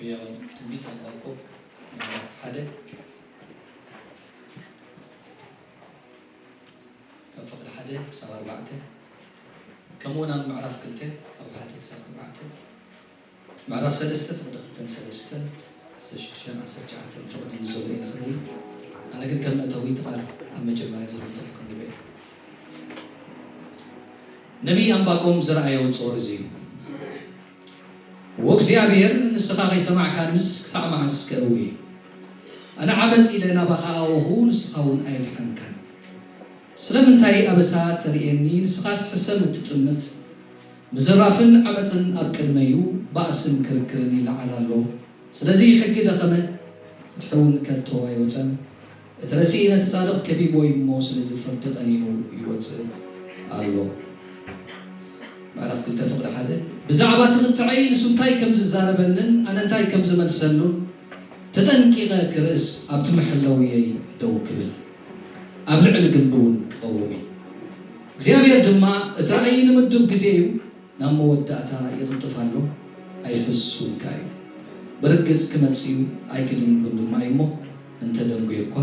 እዮም። ትንቢት ዕንባቆም ምዕራፍ ሓደ ካብ ፍቕዲ ሓደ ክሳብ ኣርባዕተ፣ ከምኡ እውን ኣብ ምዕራፍ ክልተ ካብ ሓደ ክሳብ ኣርባዕተ፣ ምዕራፍ ሰለስተ ፍቕዲ ክልተን ሰለስተን፣ ዓሰርተ ሽዱሽተን ዓሰርተ ትሽዓተን ፍቕዲ ንዘሎ ኢና ክንርኢ። ኣነ ግን ከም መእተዊ እቲ ቃል ኣብ መጀመርያ ዘሎ ጥራሕ ከንብበ እየ። ነቢይ ኣንባቆም ዝረኣዮ ጾር እዚ እዩ። ወእግዚኣብሔር፣ ንስኻ ከይሰማዕካንስ ክሳዕ መዓስ ከእዊ? ኣነ ዓመጽ ኢለ ናባኻ ኣወኹ፣ ንስኻ እውን ኣየድሓንካን። ስለምንታይ ኣበሳ ተርእየኒ? ንስኻስ ሕሰም እትጥምት። ምዝራፍን ዓመጽን ኣብ ቅድመይ እዩ፣ ባእስን ክርክርን ይለዓል ኣሎ። ስለዚ ሕጊ ደኸመ፣ ፍትሒ እውን ከቶ ኣይወጸን። እቲ ረሲእ ነቲ ጻድቕ ከቢብዎ እዩ እሞ፣ ስለዚ ፍርዲ ቀኒኑ ይወጽእ ኣሎ። ምዕራፍ ክልተ ፍቕዲ ሓደ። ብዛዕባ እቲ ክትዐይ ንሱ እንታይ ከም ዝዛረበንን ኣነ እንታይ ከም ዝመልሰሉን ተጠንቂቐ ክርእስ፣ ኣብቲ መሐለውየይ ደው ክብል፣ ኣብ ልዕሊ ግንቢ እውን ክቐውም እዩ። እግዚኣብሔር ድማ እቲ ራእይ ንምዱብ ግዜ እዩ፣ ናብ መወዳእታ ይቕልጥፍ ኣሎ፣ ኣይሕሱን ከኣ እዩ። ብርግጽ ክመጽእ እዩ፣ ኣይክድንጉን ድማ እዩ እሞ፣ እንተ ደንጉየ እኳ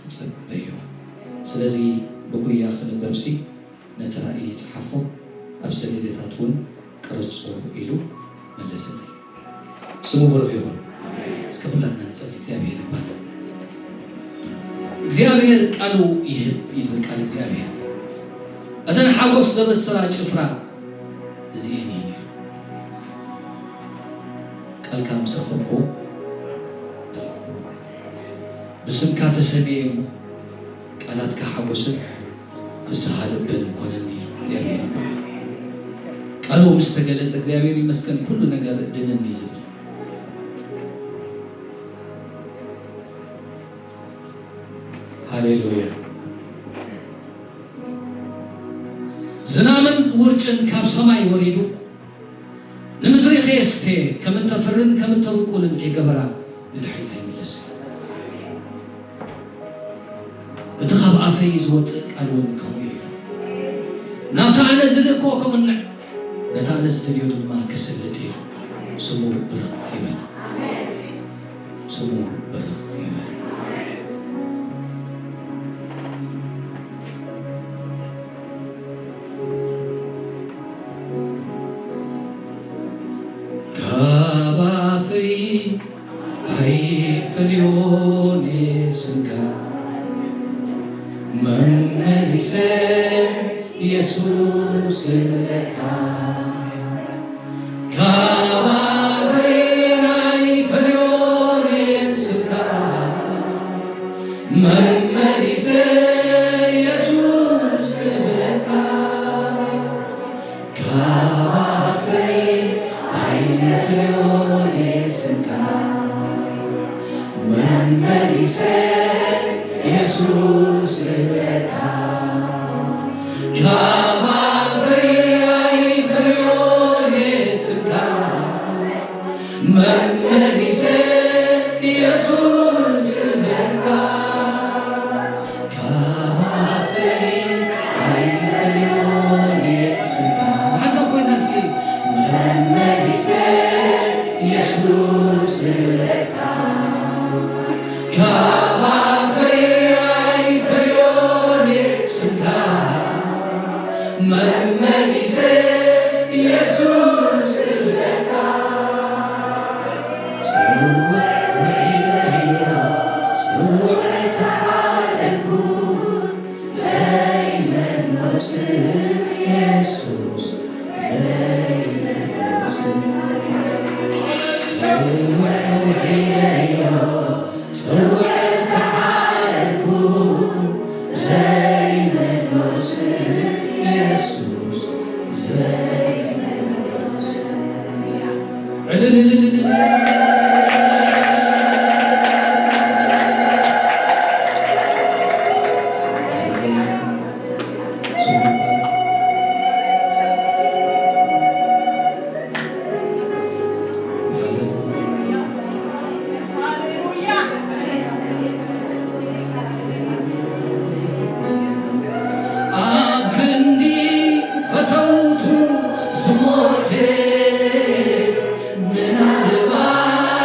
ተጸበዮ። ስለዚ ብጉያ ክንበብሲ ነቲ ራእይ ጸሓፎ፣ ኣብ ሰሌዳታት እውን ቅረጾ ኢሉ መለሰለይ። ስሙ ብሩኽ ይኹን። እስከ ኩላትና ንጸሊ፣ እግዚኣብሔር ይባረክ። እግዚኣብሔር ቃሉ ይህብ ይብል ቃል እግዚኣብሔር። እተን ሓጎስ ዘበስራ ጭፍራ እዚኤን እየን ኢሉ። ቃልካ ምስ ረኸብኩ ብስምካ ተሰምየ እሞ ቃላትካ ሓጎስን ፍስሃ ልብን ኮነኒ። እግዚኣብሔር ይባረክ። ቃሉ ምስ ተገለጸ እግዚኣብሔር ይመስገን፣ ኩሉ ነገር ድንን እዩ ዝብል። ሃሌሉያ። ዝናምን ውርጭን ካብ ሰማይ ወሪዱ፣ ንምድሪ ከየስተ፣ ከም እንተፍርን ከም እንተብቁልን ከይገበራ ንድሕሪት ኣይምለስን። እቲ ካብ ኣፈይ ዝወጽእ ቃል እውን ከምኡ እዩ። ናብቲ ኣነ ዝልእኮ ከቕንዕ፣ ነቲ ኣነ ዝደልዮ ድማ ክስልጥ እዩ። ስሙ ብርኽ ይበል። ስሙ ብርኽ ይበል። ካብ ኣፈይ ኣይፈልዮን ስምካ፣ መመሊሰ የሱስ እብለካ። ካብ ኣፈይ ኣይፈልዮን ስምካ፣ መመሊሰ የሱስ እብለካ። ካብ ኣፈይ ኣይፈልዮን ስምካ፣ መመሊሰ የሱስ እብለካ። ካብ ኣፈይ ኣይፈልዮን ስምካ፣ መመሊሰ የሱስ እብለካ። ካብ ኣፈይ ኣይፈልዮን ስምካ። ብሓንሳብ ኮይና እስኪ። መመሊሰ የሱስ እብለካ። ካብ ኣፈይ ኣይፈልዮን ስምካ፣ መመሊሰ የሱስ እብለካ። ጽውዕ ውዒለዮ፣ ጽውዕ ተሓለልኩ፣ ዘይመኖ ስም የሱስ፣ ዘይመኖ ስም። ጽውዕ ውዒለዮ፣ ጽውዕ ተሓለልኩ፣ ዘይመኖ ስም የሱስ፣ ዘይመኖ ስም። ኣብ ክንዲ ፈተውቱ ዝሞተ ምናልባት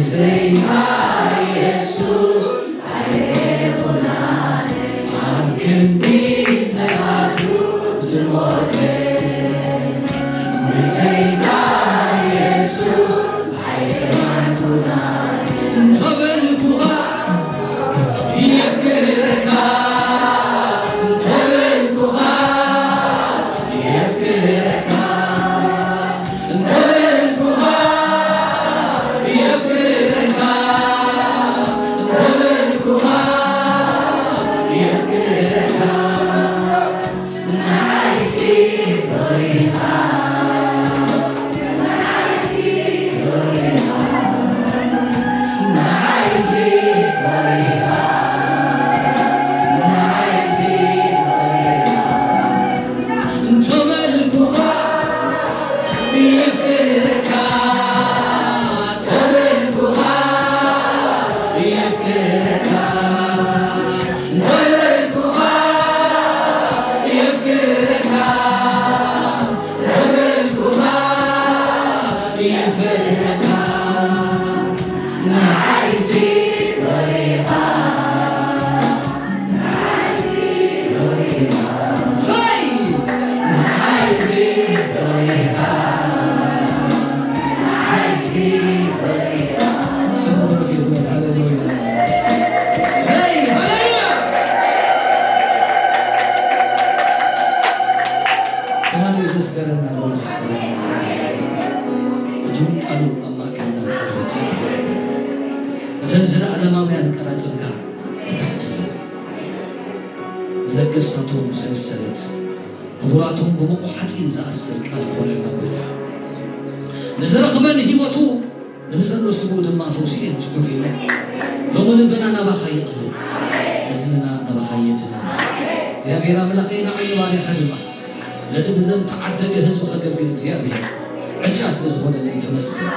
ዘይካ ኢየሱስ ኣይኮናን ኣብ ክንዲ ጸላቱ ዝሞተ። ብዘይካ ኢየሱስ ኣይሰማዕኩናን እንተበልኩኻ የፍቅረካ፣ እንተበልኩኻ የፍቅረካ፣ እንተበልኩኻ የፍቅረካ፣ እንተበልኩኻ የፍቅረካ። ንዓይሲ ፈሪኻ፣ ንዓይሲ ፈሪኻ፣ ንዓይሲ ፈሪኻ። እንተበልኩኻ የፍቅረካ፣ እንተበልኩኻ የፍቅረካ፣ እንተበልኩኻ የፍቅረካ፣ እንተበልኩኻ የፍቅረካ። ንዓይሲ ፈሪኻ፣ ንዓይሲ ፈሪኻ፣ ንዓይሲ ፈሪኻ፣ ንዓይሲ ፈሪኻ። ሃሌሉያ። ትማሊ ዘስገረና ሎ ዘስገረና እጅውን ቃሉ ኣብ ማእከልና ቀርብ። እተን ዘለዓለማውያን ቀራጽንካ ብታሕቲ ንነገስታቶም ሰንሰለት፣ ክቡራቶም ብመቑ ሓጺን ዝኣስር ቃል ኮነልና ጎይታ። ንዝረኽበን ህይወቱ ንብዘሎ ስግኡ ድማ ፈውሲ እየ ጽሑፍ ኢሉ። ሎሚ ልብና ናባኻ ይቕርብ፣ እዝንና ናባኻ የድንን። እግዚኣብሔር ኣምላኸ ንዓይ ባሪያኻ ድማ ነቲ ብዘም ተዓደገ ህዝቢ ከገልግል እግዚኣብሔር ዕጫ ስለ ዝኾነለይ ተመስገን።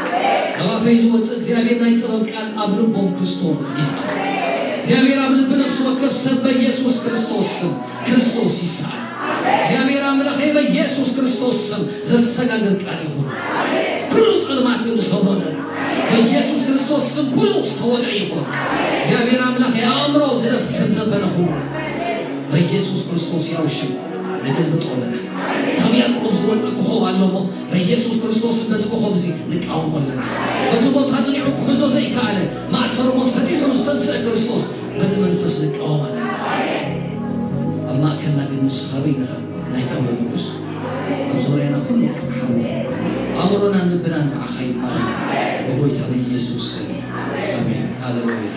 ካብ ኣፈይ ዝወፅእ እግዚኣብሔር ናይ ጥበብ ቃል ኣብ ልቦም ክርስቶም ይስኣል። እግዚኣብሔር ኣብ ልቢ ነፍሲ ወከፍ ሰብ በኢየሱስ ክርስቶስ ስም ክርስቶስ ይስኣል። እግዚኣብሔር ኣምላኸ በኢየሱስ ክርስቶስ ስም ዘሰጋግር ቃል ይኹን። ኩሉ ጸልማት ክንሰብሮ ኣለና። በኢየሱስ ክርስቶስ ስም ኩሉ ዝተወግአ ይኹን። እግዚኣብሔር ኣምላኸ ኣእምሮ ዝደፍን ዘበለ ኩሉ በኢየሱስ ክርስቶስ ያው ሽም ንገልብጦ ኣለና። ካብ ያዕቆብ ዝወፀ ኮኾብ ኣሎ እሞ በኢየሱስ ክርስቶስ በዚ ኮኾብ እዚ ንቃወሞ ኣለና። በቲ ቦታ ጽኒዑ ክሕዞ ዘይከኣለ ማእሰር ሞት ፈቲሑ ዝተንስአ ክርስቶስ በዚ መንፈስ ንቃወም ኣለና። ኣብ ማእከልና ግን ንስኻ በይንኻ ናይ ክብሪ ንጉስ። ኣብ ዙርያና ኩሉ ዕፅሓዊ ኣእምሮናን ልብናን ንዓኻ ይማረኽ ብጎይታ በኢየሱስ ስም ኣሜን። ሃሌሉያ።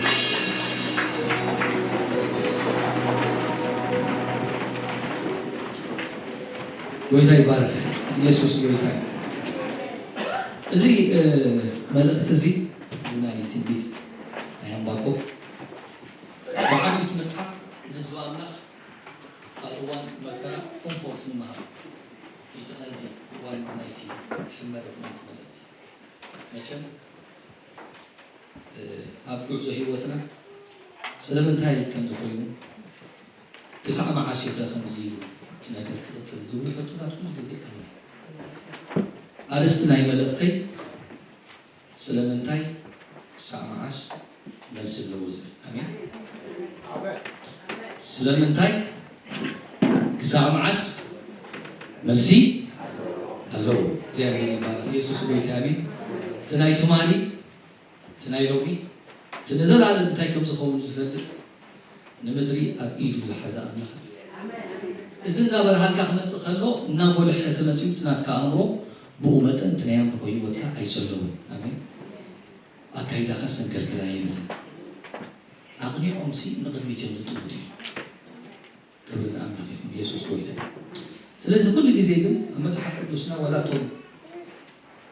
ጎይታ ይባረክ። ኢየሱስ ጎይታ እዩ። እዚ እ፣ መልእክቲ እዚ ናይ ትንቢት ናይ ዕንባቆም ብዓቢይቲ መጽሓፍ ንህዝቢ ኣምላኽ ኣብ እዋን መከራ ኮምፎርት ንምሃብ እቲ ቀንዲ ዋና ናይቲ ሕመረት ናይቲ መልእክቲ። መቸም እ፣ ኣብ ጉዕዞ ህይወትና ስለምንታይ ከምዚ ኮይኑ ክሳዕ መዓስ እዩ ከምዚ እቲ ነገር ክቕጽል ዝብሉ ሕቶታት ኩሉ ግዜ ኣሎ። ኣርእስቲ ናይ መልእኽተይ ስለምንታይ ክሳዕ መዓስ መልሲ ኣለዎ ዝብል። ኣሜን። ስለምንታይ ክሳዕ መዓስ መልሲ ኣለዎ። እግዚኣብሔር ይባረክ። ኢየሱስ ጎይታ። ኣሜን። እቲ ናይ ትማሊ እቲ ናይ ሎሚ እቲ ንዘለኣለም እንታይ ከም ዝኸውን ዝፈልጥ ንምድሪ ኣብ ኢዱ ዝሓዘ ኣምላኽ እዩ። እዚ እናበርሃልካ ክመጽእ ከሎ እናጎልሐ ተመጺኡ እቲ ናትካ ኣእምሮ ብኡ መጠን እቲ ናይ ኣምልኾ ህይወትካ ኣይጸለውን። ኣሜን። ኣካይዳኻ ሰንከልከል ኣይብልን። ኣቕኒዖምሲ ንቕድሚት እዮም ዝጥምቱ እዩ። ክብሪ ንኣምላኽ ይኹን። ኢየሱስ ጎይታ እዩ። ስለዚ ኩሉ ግዜ ግን ኣብ መጽሓፍ ቅዱስና ዋላ እቶም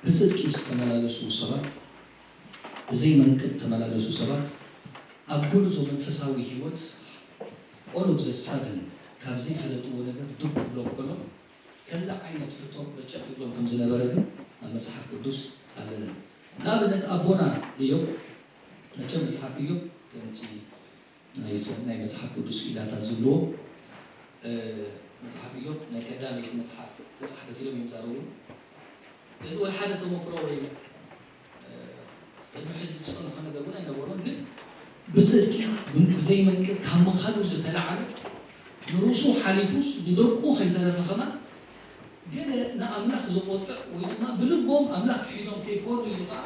ብጽድቂ ዝተመላለሱ ሰባት፣ ብዘይ መንቅብ ዝተመላለሱ ሰባት ኣብ ጉዕዞ መንፈሳዊ ህይወት all of the sudden ካብ ዘይፈለጥዎ ነገር ድብ ክብሎም ከሎ ከምዚ ዓይነት ሕቶ በጨቕ ይብሎም ከም ዝነበረ ግን ኣብ መጽሓፍ ቅዱስ ኣለና። ንኣብነት ኣቦና ኢዮብ፣ መቸም መጽሓፍ ኢዮብ ከምቲ ናይቶም ናይ መጽሓፍ ቅዱስ ኢላታት ዝብልዎ፣ እ፣ መጽሓፍ ኢዮብ ናይ ቀዳመይቲ መጽሓፍ ተጻሕፈት ኢሎም እዮም ዝዛረቡ። እዚ ወላ ሓደ ተመክሮ ወይ፣ እ፣ ቅድሚ ሕጂ ዝጸንሖ ነገር እውን ኣይነበሮን። ግን ብጽድቂ ብዘይመንቅብ ካብ ምኻዱ ዝተላዓለ ንርእሱ ሓሊፉስ ንደቁ ከይተረፈ ከማን ገለ ንኣምላኽ ዘቆጥዕ ወይ ድማ ብልቦም ኣምላኽ ክሒዶም ከይኮኑ ኢሉ ከዓ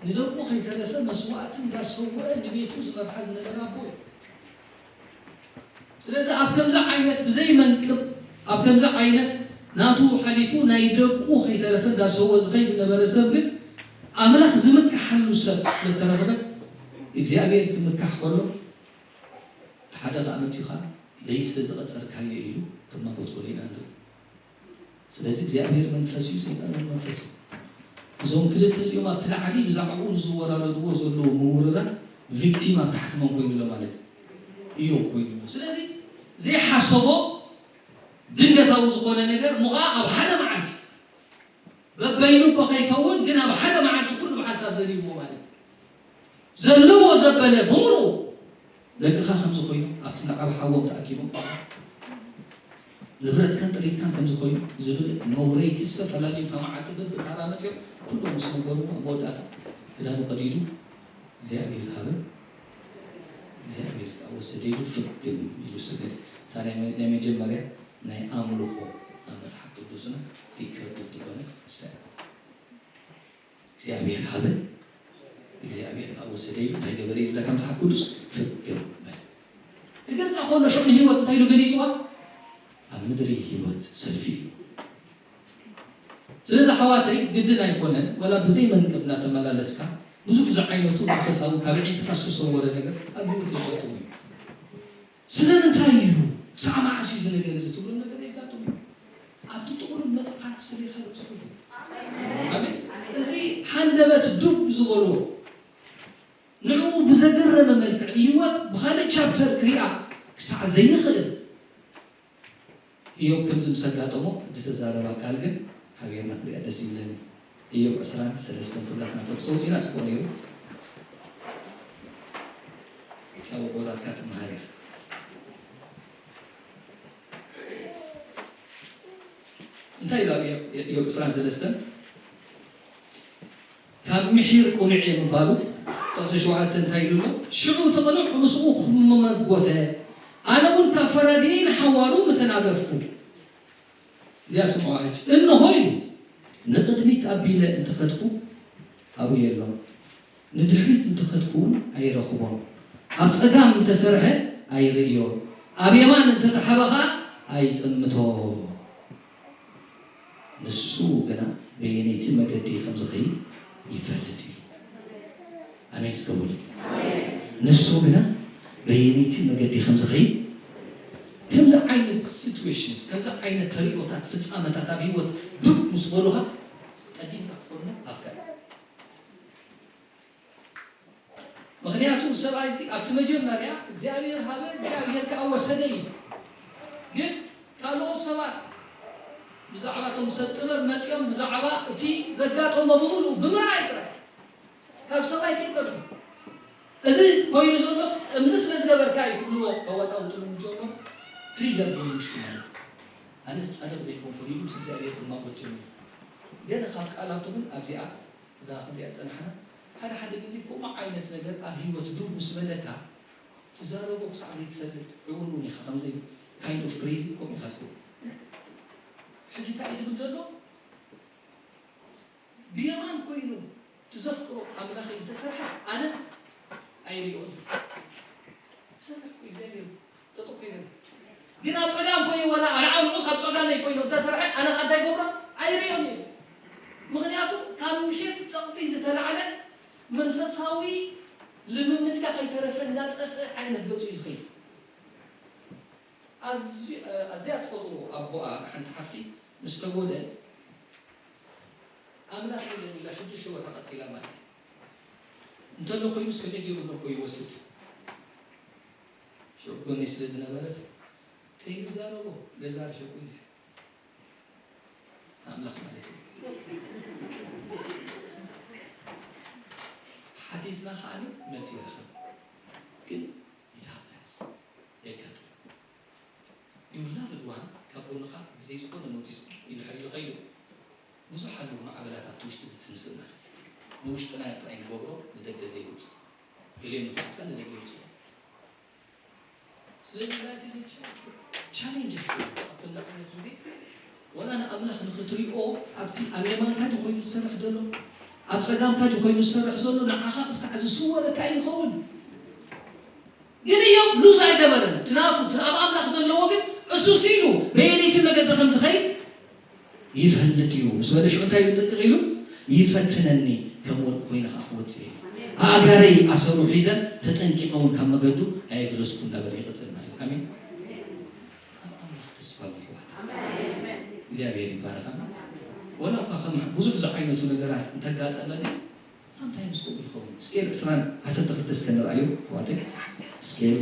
ንደቁ ከይተረፈ መስዋእቲ እንዳሰወአ ንቤቱ ዝመርሓ ዝነበረ ኣቦ እዩ። ስለዚ ኣብ ከምዚ ዓይነት ብዘይ መንቅብ ኣብ ከምዚ ዓይነት ናቱ ሓሊፉ ናይ ደቁ ከይተረፈ እንዳሰወ ዝኸይ ዝነበረ ሰብ ግን ኣምላኽ ዝምካሓሉ ሰብ ስለተረኸበ እግዚኣብሔር ክምካሕ ከሎ ሓደ ከዓ መፅኡ ከዓ ለይ ስለ ዝቐፀርካዮ እዩ ክማጎት ኮነ ኢና ንርኢ። ስለዚ እግዚኣብሔር መንፈስ እዩ፣ ሰይጣን እውን መንፈስ እዩ። እዞም ክልተ እዚኦም ኣብቲ ላዕሊ ብዛዕባኡ ንዝወራረድዎ ዘለዉ ምውርራር ቪክቲም ኣብ ታሕቲ መን ኮይኑ ኣሎ ማለት እዩ ኮይኑ። ስለዚ ዘይሓሰቦ ድንገታዊ ዝኾነ ነገር ምዃ ኣብ ሓደ መዓልቲ በበይኑ እኮ ከይከውን ግን ኣብ ሓደ መዓልቲ ኩሉ ብሓንሳብ ዘልይዎ ማለት እዩ። ዘለዎ ዘበለ ብምሉኡ ደቅኻ ከምዚ ኮይኑ ኣብቲ እንዳ ዓብ ሓዎም ተኣኪቦም ንብረትካን ጥሪትካን ከምዚ ኮይኑ ዝብል መውረይቲ ዝተፈላለዩ ተማዓልቲ በብታራ መፅኦም ኩሎም ምስ ነገርዎ ኣብ መወዳእታ ክዳኑ ቀዲዱ እግዚኣብሔር ሃበ እግዚኣብሔር ከዓ ወሰደ ኢሉ ፍግም ኢሉ ሰገደ። እታ ናይ መ- ናይ መጀመርያ ናይ ኣምልኾ ኣብ መፅሓፍ ቅዱስና ሪከርድ ዝኾነ ሰ እግዚኣብሔር ሃበ እግዚኣብሔር ከዓ ወሰደ ኢሉ እንታይ ገበረ ኢሉ ዳካ መፅሓፍ ቅዱስ ፍግም በለ። ክገልፃ ከሎ ሽዑ ንህይወት እንታይ ኢሉ ገሊፅዋ? ኣብ ምድሪ ህይወት ሰልፊ እዩ። ስለዚ ሓዋተይ ግድን ኣይኮነን ዋላ ብዘይ መንቅብ እናተመላለስካ ብዙሕ ዝዓይነቱ መንፈሳዊ ካብ ዒንትኻ ዝተሰወረ ነገር ኣብ ህይወት የጋጥሙ እዩ። ስለምንታይ እዩ ክሳዕ መዓስ እዩ እዚ ነገር እዚ ትብሎ ነገር የጋጥሙ እዩ። ኣብቲ ጥቕሉል መፅሓፍ ስለ ኢኻ በፅሑ እዩ። ኣሜን። እዚ ሃንደበት ዱብ ዝበሎ ንዕኡ ብዘገረመ መልክዕ ንህይወት ብኻልእ ቻፕተር ክሪኣ ክሳዕ ዘይኽእል እዮብ ከምዚ ምስ ኣጋጠሞ እቲ ተዛረባ ቃል ግን ሓቢርና ክሪኣ ደስ ይብለኒ። እዮብ ዕስራን ሰለስተን ፍርዳት ናተብቶ ውፂና ፅቡቕ ነይሩ። ካብ ኣቦታትካ ትመሃር ኢኻ። እንታይ ኢሉ ኣብ እዮብ ዕስራን ሰለስተን ካብ ምሒር ቅኑዕ እየ ምባሉ ጥቕሲ ሸውዓተ እንታይ ኢሉ ኣሎ? ሽዑ እቲ ቅኑዕ ምስኡ ክመጎተ ኣነ እውን ካብ ፈራድየይ ንሓዋሩ ምተናገፍኩ። እዚኣ ስምዑዋ ሕጂ። እንሆ ኢሉ ንቕድሚት ኣቢለ እንተኸድኩ ኣብኡ የሎን፣ ንድሕሪት እንተኸድኩ እውን ኣይረኽቦን። ኣብ ጸጋም እንተሰርሐ ኣይርእዮን፣ ኣብ የማን እንተተሓበ ኸኣ ኣይጥምቶን። ንሱ ግና በየነይቲ መገዲ ከም ዝኸይድ ይፈልጥ እዩ። ኣሜን እስከ በሉ። ንሱ ግና በየነይቲ መገዲ ከም ዝኸይድ ከምዚ ዓይነት ሲትዌሽንስ ከምዚ ዓይነት ተሪኦታት ፍፃመታት ኣብ ህይወት ዱብ ምስ በሉኻ ቀዲምካ ትኾንና ኣፍካ እዩ። ምኽንያቱ ሰብኣይ እዚ ኣብቲ መጀመርያ እግዚኣብሔር ሃበ እግዚኣብሔር ከዓ ወሰደ እዩ። ግን ካልኦት ሰባት ብዛዕባ እቶም ሰብ ጥበብ መፂኦም ብዛዕባ እቲ ዘጋጠሞ ብምሉእ ብምርኣይ ጥራይ ካብ ሰብኣይ ከይቀድሙ እዚ ኮይኑ ዘሎስ ከምዚ ስለ ዝገበርካ እዩ ክብልዎ ከዋጣውጥሉ ጀመሩ። ትሪገር ኮይኑ ውሽጡ ማለት እዩ። ኣነስ ፃድቕ ዘይኮንኩን ኢሉ ምስ እግዚኣብሔር ክማጎት ጀሚሩ። ገለ ካብ ቃላቱ ግን ኣብዚኣ እዛ ክንሪኣ ዝፀናሕና ሓደ ሓደ ግዜ ከምኡ ዓይነት ነገር ኣብ ህይወት ዱብ ምስ በለካ ትዛረቦ ክሳዕ ዘይትፈልጥ ዕውር እውን ኢኻ። ከምዚ kind of crazy ከምኡ ኢኻ ትኸውን። ሕጂ እንታይ እዩ ዝብል ዘሎ? ብየማን ኮይኑ ትዘፍቅሮ ኣምላኸይ እንተሰርሐ ኣነስ ኣይሪኦን። ይሰርሕ እኮ እግዚኣብሔር ጠጠው እኮ ይብል። ግን ኣብ ጸጋም ኮይኑ ወላ ኣርዓ ንዑስ ኣብ ጸጋመይ ኮይኑ እንተሰርሐ ኣነ ከ እንታይ ገብሮ? ኣይሪኦን እየ። ምኽንያቱ ካብ ምሒር ጸቕጢ ዝተላዕለ መንፈሳዊ ልምምድካ ከይተረፈ እናጠፍአ ዓይነት ገጹ እዩ ዝኸይድ። ኣዝዩ- ኣዝያ ትፈትዎ ኣቦኣ ሓንቲ ሓፍቲ ምስ ተወደ ኣምላኽ የለን ኢላ ሽዱሽተ ወርሒ ቀጺላ ማለት እዩ። እንተሎ ኮይኑስ ከመይ ገይሩ ነቦ ይወስድ? ሽዑ ጎኒ ስለ ዝነበረት ከይንዛረቦ ገዛ ርሒቑ ኢለ ኣምላኽ ማለት እዩ። ሓቲትና ከዓኒ መልሲ ይረኸብ ግን ይትሃበስ የጋጥም። You loved one ካብ ጎንኻ ብዘይ ዝኾነ ኖቲስ ኢሉ ሕሪሉ ኸይዱ ብዙሕ ኣለዉ ማዕበላት ኣብቲ ውሽጢ ዝትንስእ ማለት እዩ። ንውሽጥና ጥራይ ንገብሮ፣ ንደገ ዘይወጽእ። ገሊኦም ንፍዓትካ ንደገ ይወጽኡ። ስለዚ ላይፍ ኢዝ ቻሌንጅ። ኣብ ከምዚ ዓይነት ግዜ ወላ ንኣምላኽ ንኽትሪኦ ኣብቲ ኣብ የማንካ ድዩ ኮይኑ ዝሰርሕ ዘሎ፣ ኣብ ጸጋምካ ድዩ ኮይኑ ዝሰርሕ ዘሎ፣ ንዓኻ ክሳዕ ዝስወረካ እዩ ዝኸውን። ግን እዮም ሉዝ ኣይገበረን። ትናቱ እቲ ኣብ ኣምላኽ ዘለዎ ግን እሱ ሲሉ በየነይቲ መገዲ ከም ዝኸይድ ይፈልጥ እዩ ምስ በለ ሽዑ እንታይ ኢሉ ጥንቅቕ ኢሉ ይፈትነኒ ከም ወርቂ ኮይነ ከዓ ክወፅእ እየ ኣእጋረይ ኣሰሩ ሒዘን ተጠንቂቐ እውን ካብ መገዱ ኣየግለስኩ እናበለ ይቕፅል ማለት እዩ። ኣሜን። ኣብ ኣምላኽ ተስፋ ይዋት እግዚኣብሔር ይባረኸና። ወላ እኳ ከም ብዙሕ ዝዓይነቱ ነገራት እንተጋጠመኒ ሳምታይምስ ከምኡ ይኸውን። ስኬል ዕስራን ዓሰርተ ክልተ እስከ ንርኣዮ ኣሕዋተይ። ስኬል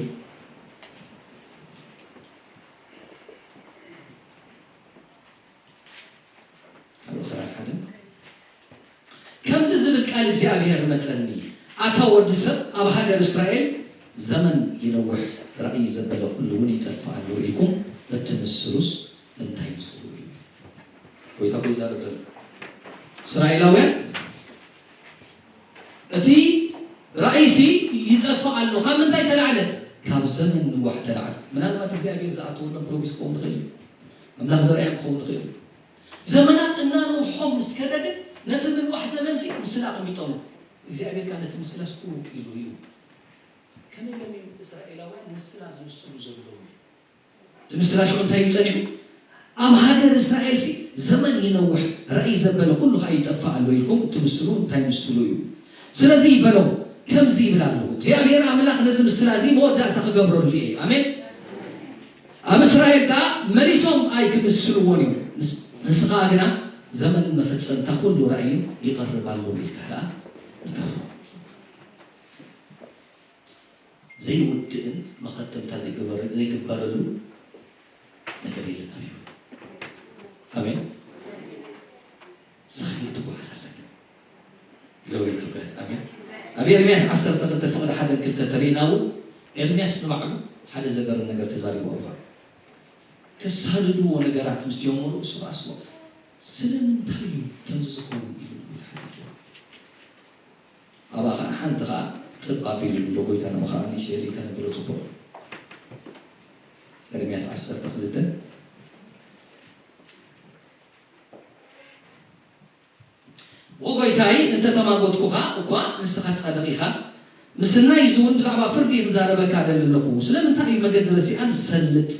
ካብ ዕስራን ሓደን ከምዚ ዝብል ቃል እግዚኣብሔር መጸኒ፣ ኣታ ወዲ ሰብ ኣብ ሃገር እስራኤል ዘመን ይነውሕ ራእይ ዘበለ ኩሉ እውን ይጠፍእ ኣሎ ኢልኩም እትምስሉስ እንታይ ምስሉ እዩ? ጎይታ እኮ ይዛረብ ዘሎ። እስራኤላውያን እቲ ራእይሲ ይጠፍእ ኣሎ። ካብ ምንታይ ተላዕለ? ካብ ዘመን ንዋሕ ተላዕለ። ምናልባት እግዚኣብሔር ዝኣተወሎም ፕሮሚስ ክኸውን ይኽእል እዩ። ኣምላኽ ዘርኣዮም ክኸውን ይኽእል እዩ። ዘመናት እናነውሖም ምስ ከደ ግን ነቲ ምንዋሕ ዘመንሲ ምስላ ኣቐሚጦም። እግዚኣብሔር ከኣ ነቲ ምስላስ ቁሩብ ኢሉ ርእዩ። ከመይ ኢሎም እዮም እስራኤላውያን ምስላ ዝምስሉ ዘለዉ? እቲ ምስላ ሽዑ እንታይ እዩ ጸኒሑ? ኣብ ሃገር እስራኤልሲ ዘመን ይነውሕ፣ ራእይ ዘበለ ኩሉ ኸኣ ይጠፍእ ኣሎ ኢልኩም እትምስሉ እንታይ ምስሉ እዩ? ስለዚ በሎም፣ ከምዚ ይብል ኣለኹ፣ እግዚኣብሔር ኣምላኽ ነዚ ምስላ እዚ መወዳእታ ክገብረሉ እየ። ኣሜን። ኣብ እስራኤል ከኣ መሊሶም ኣይክምስልዎን እዮም። ንስ-፣ ንስኻ ግና ዘመን መፈጸምታ ኩሉ ራእዩ ይቐርብ ኣሎ ኢልካ ከኣ ንገሮም። ዘይውድእን መኸተምታ ዘይግበረ-፣ ዘይግበረሉ ነገር የለን ኣብ ህይወት። ኣሜን። ዝኽሪ ትጓዓዝ ኣለካ። ግሎሪ ቱ ጋድ። ኣሜን። ኣብ ኤርምያስ ዓሰርተ ክልተ ፍቕዲ ሓደን ክልተ ተሪእና እውን ኤርምያስ ንባዕሉ ሓደ ዘገርም ነገር ተዛሪቡ። ኣብኻ ከሳድድዎ ነገራት ምስ ጀመሩ እሱ ራእስዎ ስለምንታይ እዩ ከምዚ ዝኸውን ኢሉ ንጎይታ ሓቲትዎ። ኣብኣ ኸዓ ሓንቲ ኸዓ ጥብ ኣቢሉ ኣሎ። ጎይታ ንኡ ኸዓ ንእሽተይ ርኢካ ነብሎ ጽቡቕ። ኤርምያስ ዓሰርተ ክልተ። ወጎይታይ፣ እንተ ተማጎትኩኻ እኳ ንስኻ ጻድቕ ኢኻ፣ ምስናይ እዚ እውን ብዛዕባ ፍርዲ ክዛረበካ እደሊ ኣለኹ። ስለምንታይ እዩ መገዲ ረሲኣን ዝሰልጥ?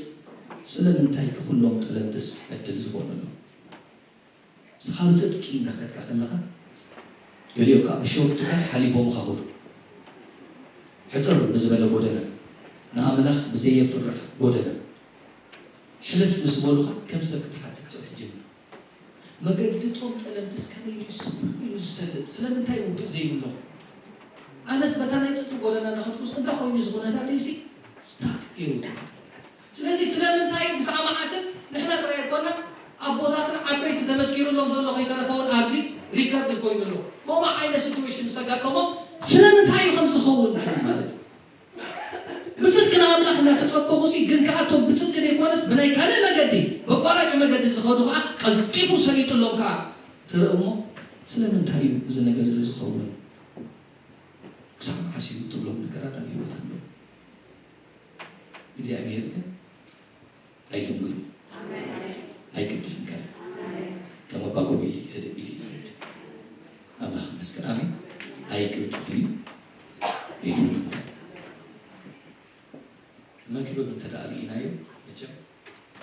ስለምንታይ ከ ኩሎም ጠለምትስ ዕድል ዝኾነሎም? ንስኻ ብጽድቂ እናኸድካ ከለኻ፣ ገሊኦም ከኣ ብሾርትካት ሓሊፎምኻ ኸዱ። ሕጽር ብዝበለ ጎደና፣ ንኣምላኽ ብዘየፍርሕ ጎደና፣ ሕልፍ ምስ በሉኻ፣ ከም ሰብ ክትሓትት ትጀምር። መገዲ እቶም ጠለምትስ ከመይ ኢሉ ስቕ ኢሉ ዝሰልጥ? ስለምንታይ ውግእ ዘይብሎም? ኣነስ በታ ናይ ጽድቂ ጎደና እናኸድኩስ፣ እንታይ ኮይኑ እዚ ኩነታተይሲ ስታክ ገይሩ? ስለዚ ስለምንታይ ክሳዕ መዓስን ንሕና ጥራይ ኣይኮናን፣ ኣቦታትና ዓበይቲ ተመስኪሩሎም ዘሎ ከይተረፈ እውን ኣብዚ ሪከርድ ኮይኑ ኣሎ። ከምኡ ዓይነት ሲትዌሽን ምስ ኣጋጠሞም ስለምንታይ እዩ ከም ዝኸውን ማለት እዩ። ብጽድቂ ንኣምላኽ እናተጸበኹሲ፣ ግን ከኣቶም ብጽድቂ ዘይኮነስ ብናይ ካልእ መገዲ፣ በቋራጭ መገዲ ዝኸዱ ከኣ ቀልጢፉ ሰሊጡሎም ከኣ ትርኢ እሞ፣ ስለምንታይ እዩ እዚ ነገር እዚ ዝኸውን? ክሳብ መዓስ እዩ ትብሎም ነገራት ኣብ ህይወት ኣለዉ። እግዚኣብሔር ግን ኣይድንጉን፣ ኣይቅልጥፍን ከኣ። ከም ኣባ ጎቢ ህድእ ኢሉ እዩ ዝኸይድ። ኣምላኽ ይመስገን። ኣሜን። ኣይቅልጥፍን እዩ፣ ኣይድንጉን ከኣ። መክብብ እንተ ደኣ ርኢናዮ፣ መቸም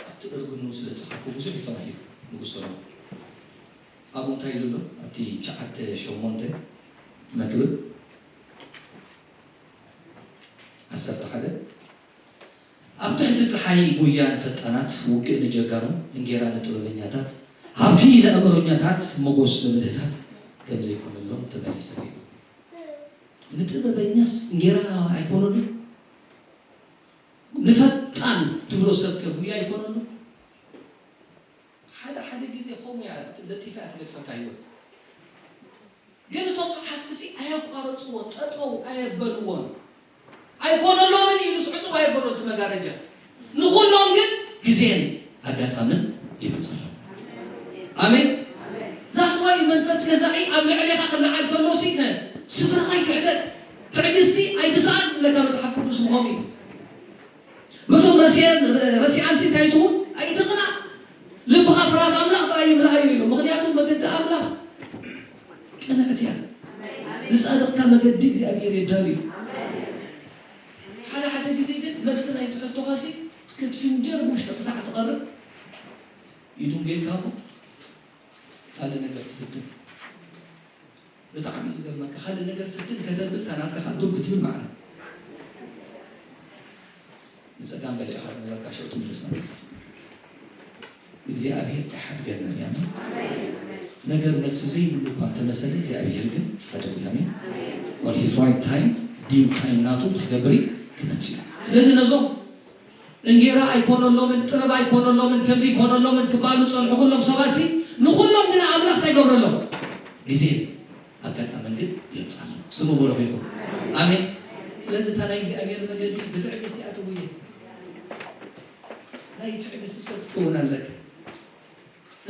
ኣብቲ እርግኑ ስለ ዝጸሓፎ ብዙሕ እዩ ተማሂሩ ንጉስ ሰሎሞን። ኣብኡ እንታይ ኢሉ ኣሎ? ኣብቲ ትሽዓተ ሸሞንተ መክብብ ዓሰርተ ሓደ፣ ኣብ ትሕቲ ጸሓይ ጉያ ንፈጣናት፣ ውግእ ንጀጋኑ፣ እንጌራ ንጥበበኛታት፣ ሃብቲ ንኣእምሮኛታት፣ ሞጎስ ንብልህታት ከም ዘይኮነሎም ተመሊሰ ርኢኹ። ንጥበበኛስ እንጌራ ኣይኮነሉን? ንፈጣን ትብሎ ሰብከ ጉያ ኣይኮነሉን? ሓደ ሓደ ግዜ ከምኡ እያ ለጢፋ እያ ትገድፈካ ህይወት። ግን እቶም ጸሓፍትሲ ኣየቋረጽዎን፣ ጠጠው ኣየበልዎን። ኣይኮነሎምን ኢሉስ ዕጹው ኣየበሎ እቲ መጋረጃ። ንኹሎም ግን ግዜን ኣጋጣምን ይመጽሎም። ኣሜን። That's why መንፈስ ገዛኢ ኣብ ልዕሌኻ ክለዓል ከሎሲ፣ ነ-፣ ስፍራኻ ኣይትሕደግ፣ ትዕግስቲ ኣይትስኣን ዝብለካ መጽሓፍ ቅዱስ ምኾኑ እዩ። በቶም ረሲኣን-፣ ረሲኣንሲ እንታይ ትኹን? ኣይትቕናእ። ልብኻ ፍርሃት ኣምላኽ ጥራይ ይምላእ እዩ ኢሉ። ምኽንያቱ መገዲ ኣምላኽ ቅንዕቲ እያ። ንጻድቕካ መገዲ እግዚኣብሔር የዳሉ እዩ። ሓደ ሓደ ግዜ ግን መልሲ ናይቲ ሕቶኻሲ ክትፍንጀር ውሽጢ ክሳዕ ትቐርብ ይድንጎየካ እሞ ካልእ ነገር ትፍትን። ብጣዕሚ እዩ ዝገርመካ። ካልእ ነገር ፍትን ከተብል እታ ናትካ ከዓ ዱብ ክትብል ማዕረ። ንጸጋም በሊዕኻ ዝነበርካ ሽዑ ትምለስ ማለት እዩ። እግዚኣብሔር ኣይሓድገናን እዩ። ኣሜን። ነገር መልሲ ዘይብሉ እኳ እንተመሰለ እግዚኣብሔር ግን ጻድቕ እዩ። ኣሜን። On his right time, due time ናቱ ክገብር እዩ፣ ክመጽእ እዩ። ስለዚ ነዞም እንጌራ ኣይኮነሎምን፣ ጥበብ ኣይኮነሎምን፣ ከምዚ ኣይኮነሎምን ክበሃሉ ዝጸንሑ ኩሎም ሰባሲ፣ ንኹሎም ግና ኣምላኽ እንታይ ይገብረሎም? ግዜ ኣጋጣምን ግን የምጻሎም። ስሙ ብሩኽ ይኹን። ኣሜን። ስለዚ እታ ናይ እግዚኣብሔር መገዲ ብትዕግስቲ እያ ትጉየ። ናይ ትዕግስቲ ሰብ ክትከውን ኣለካ።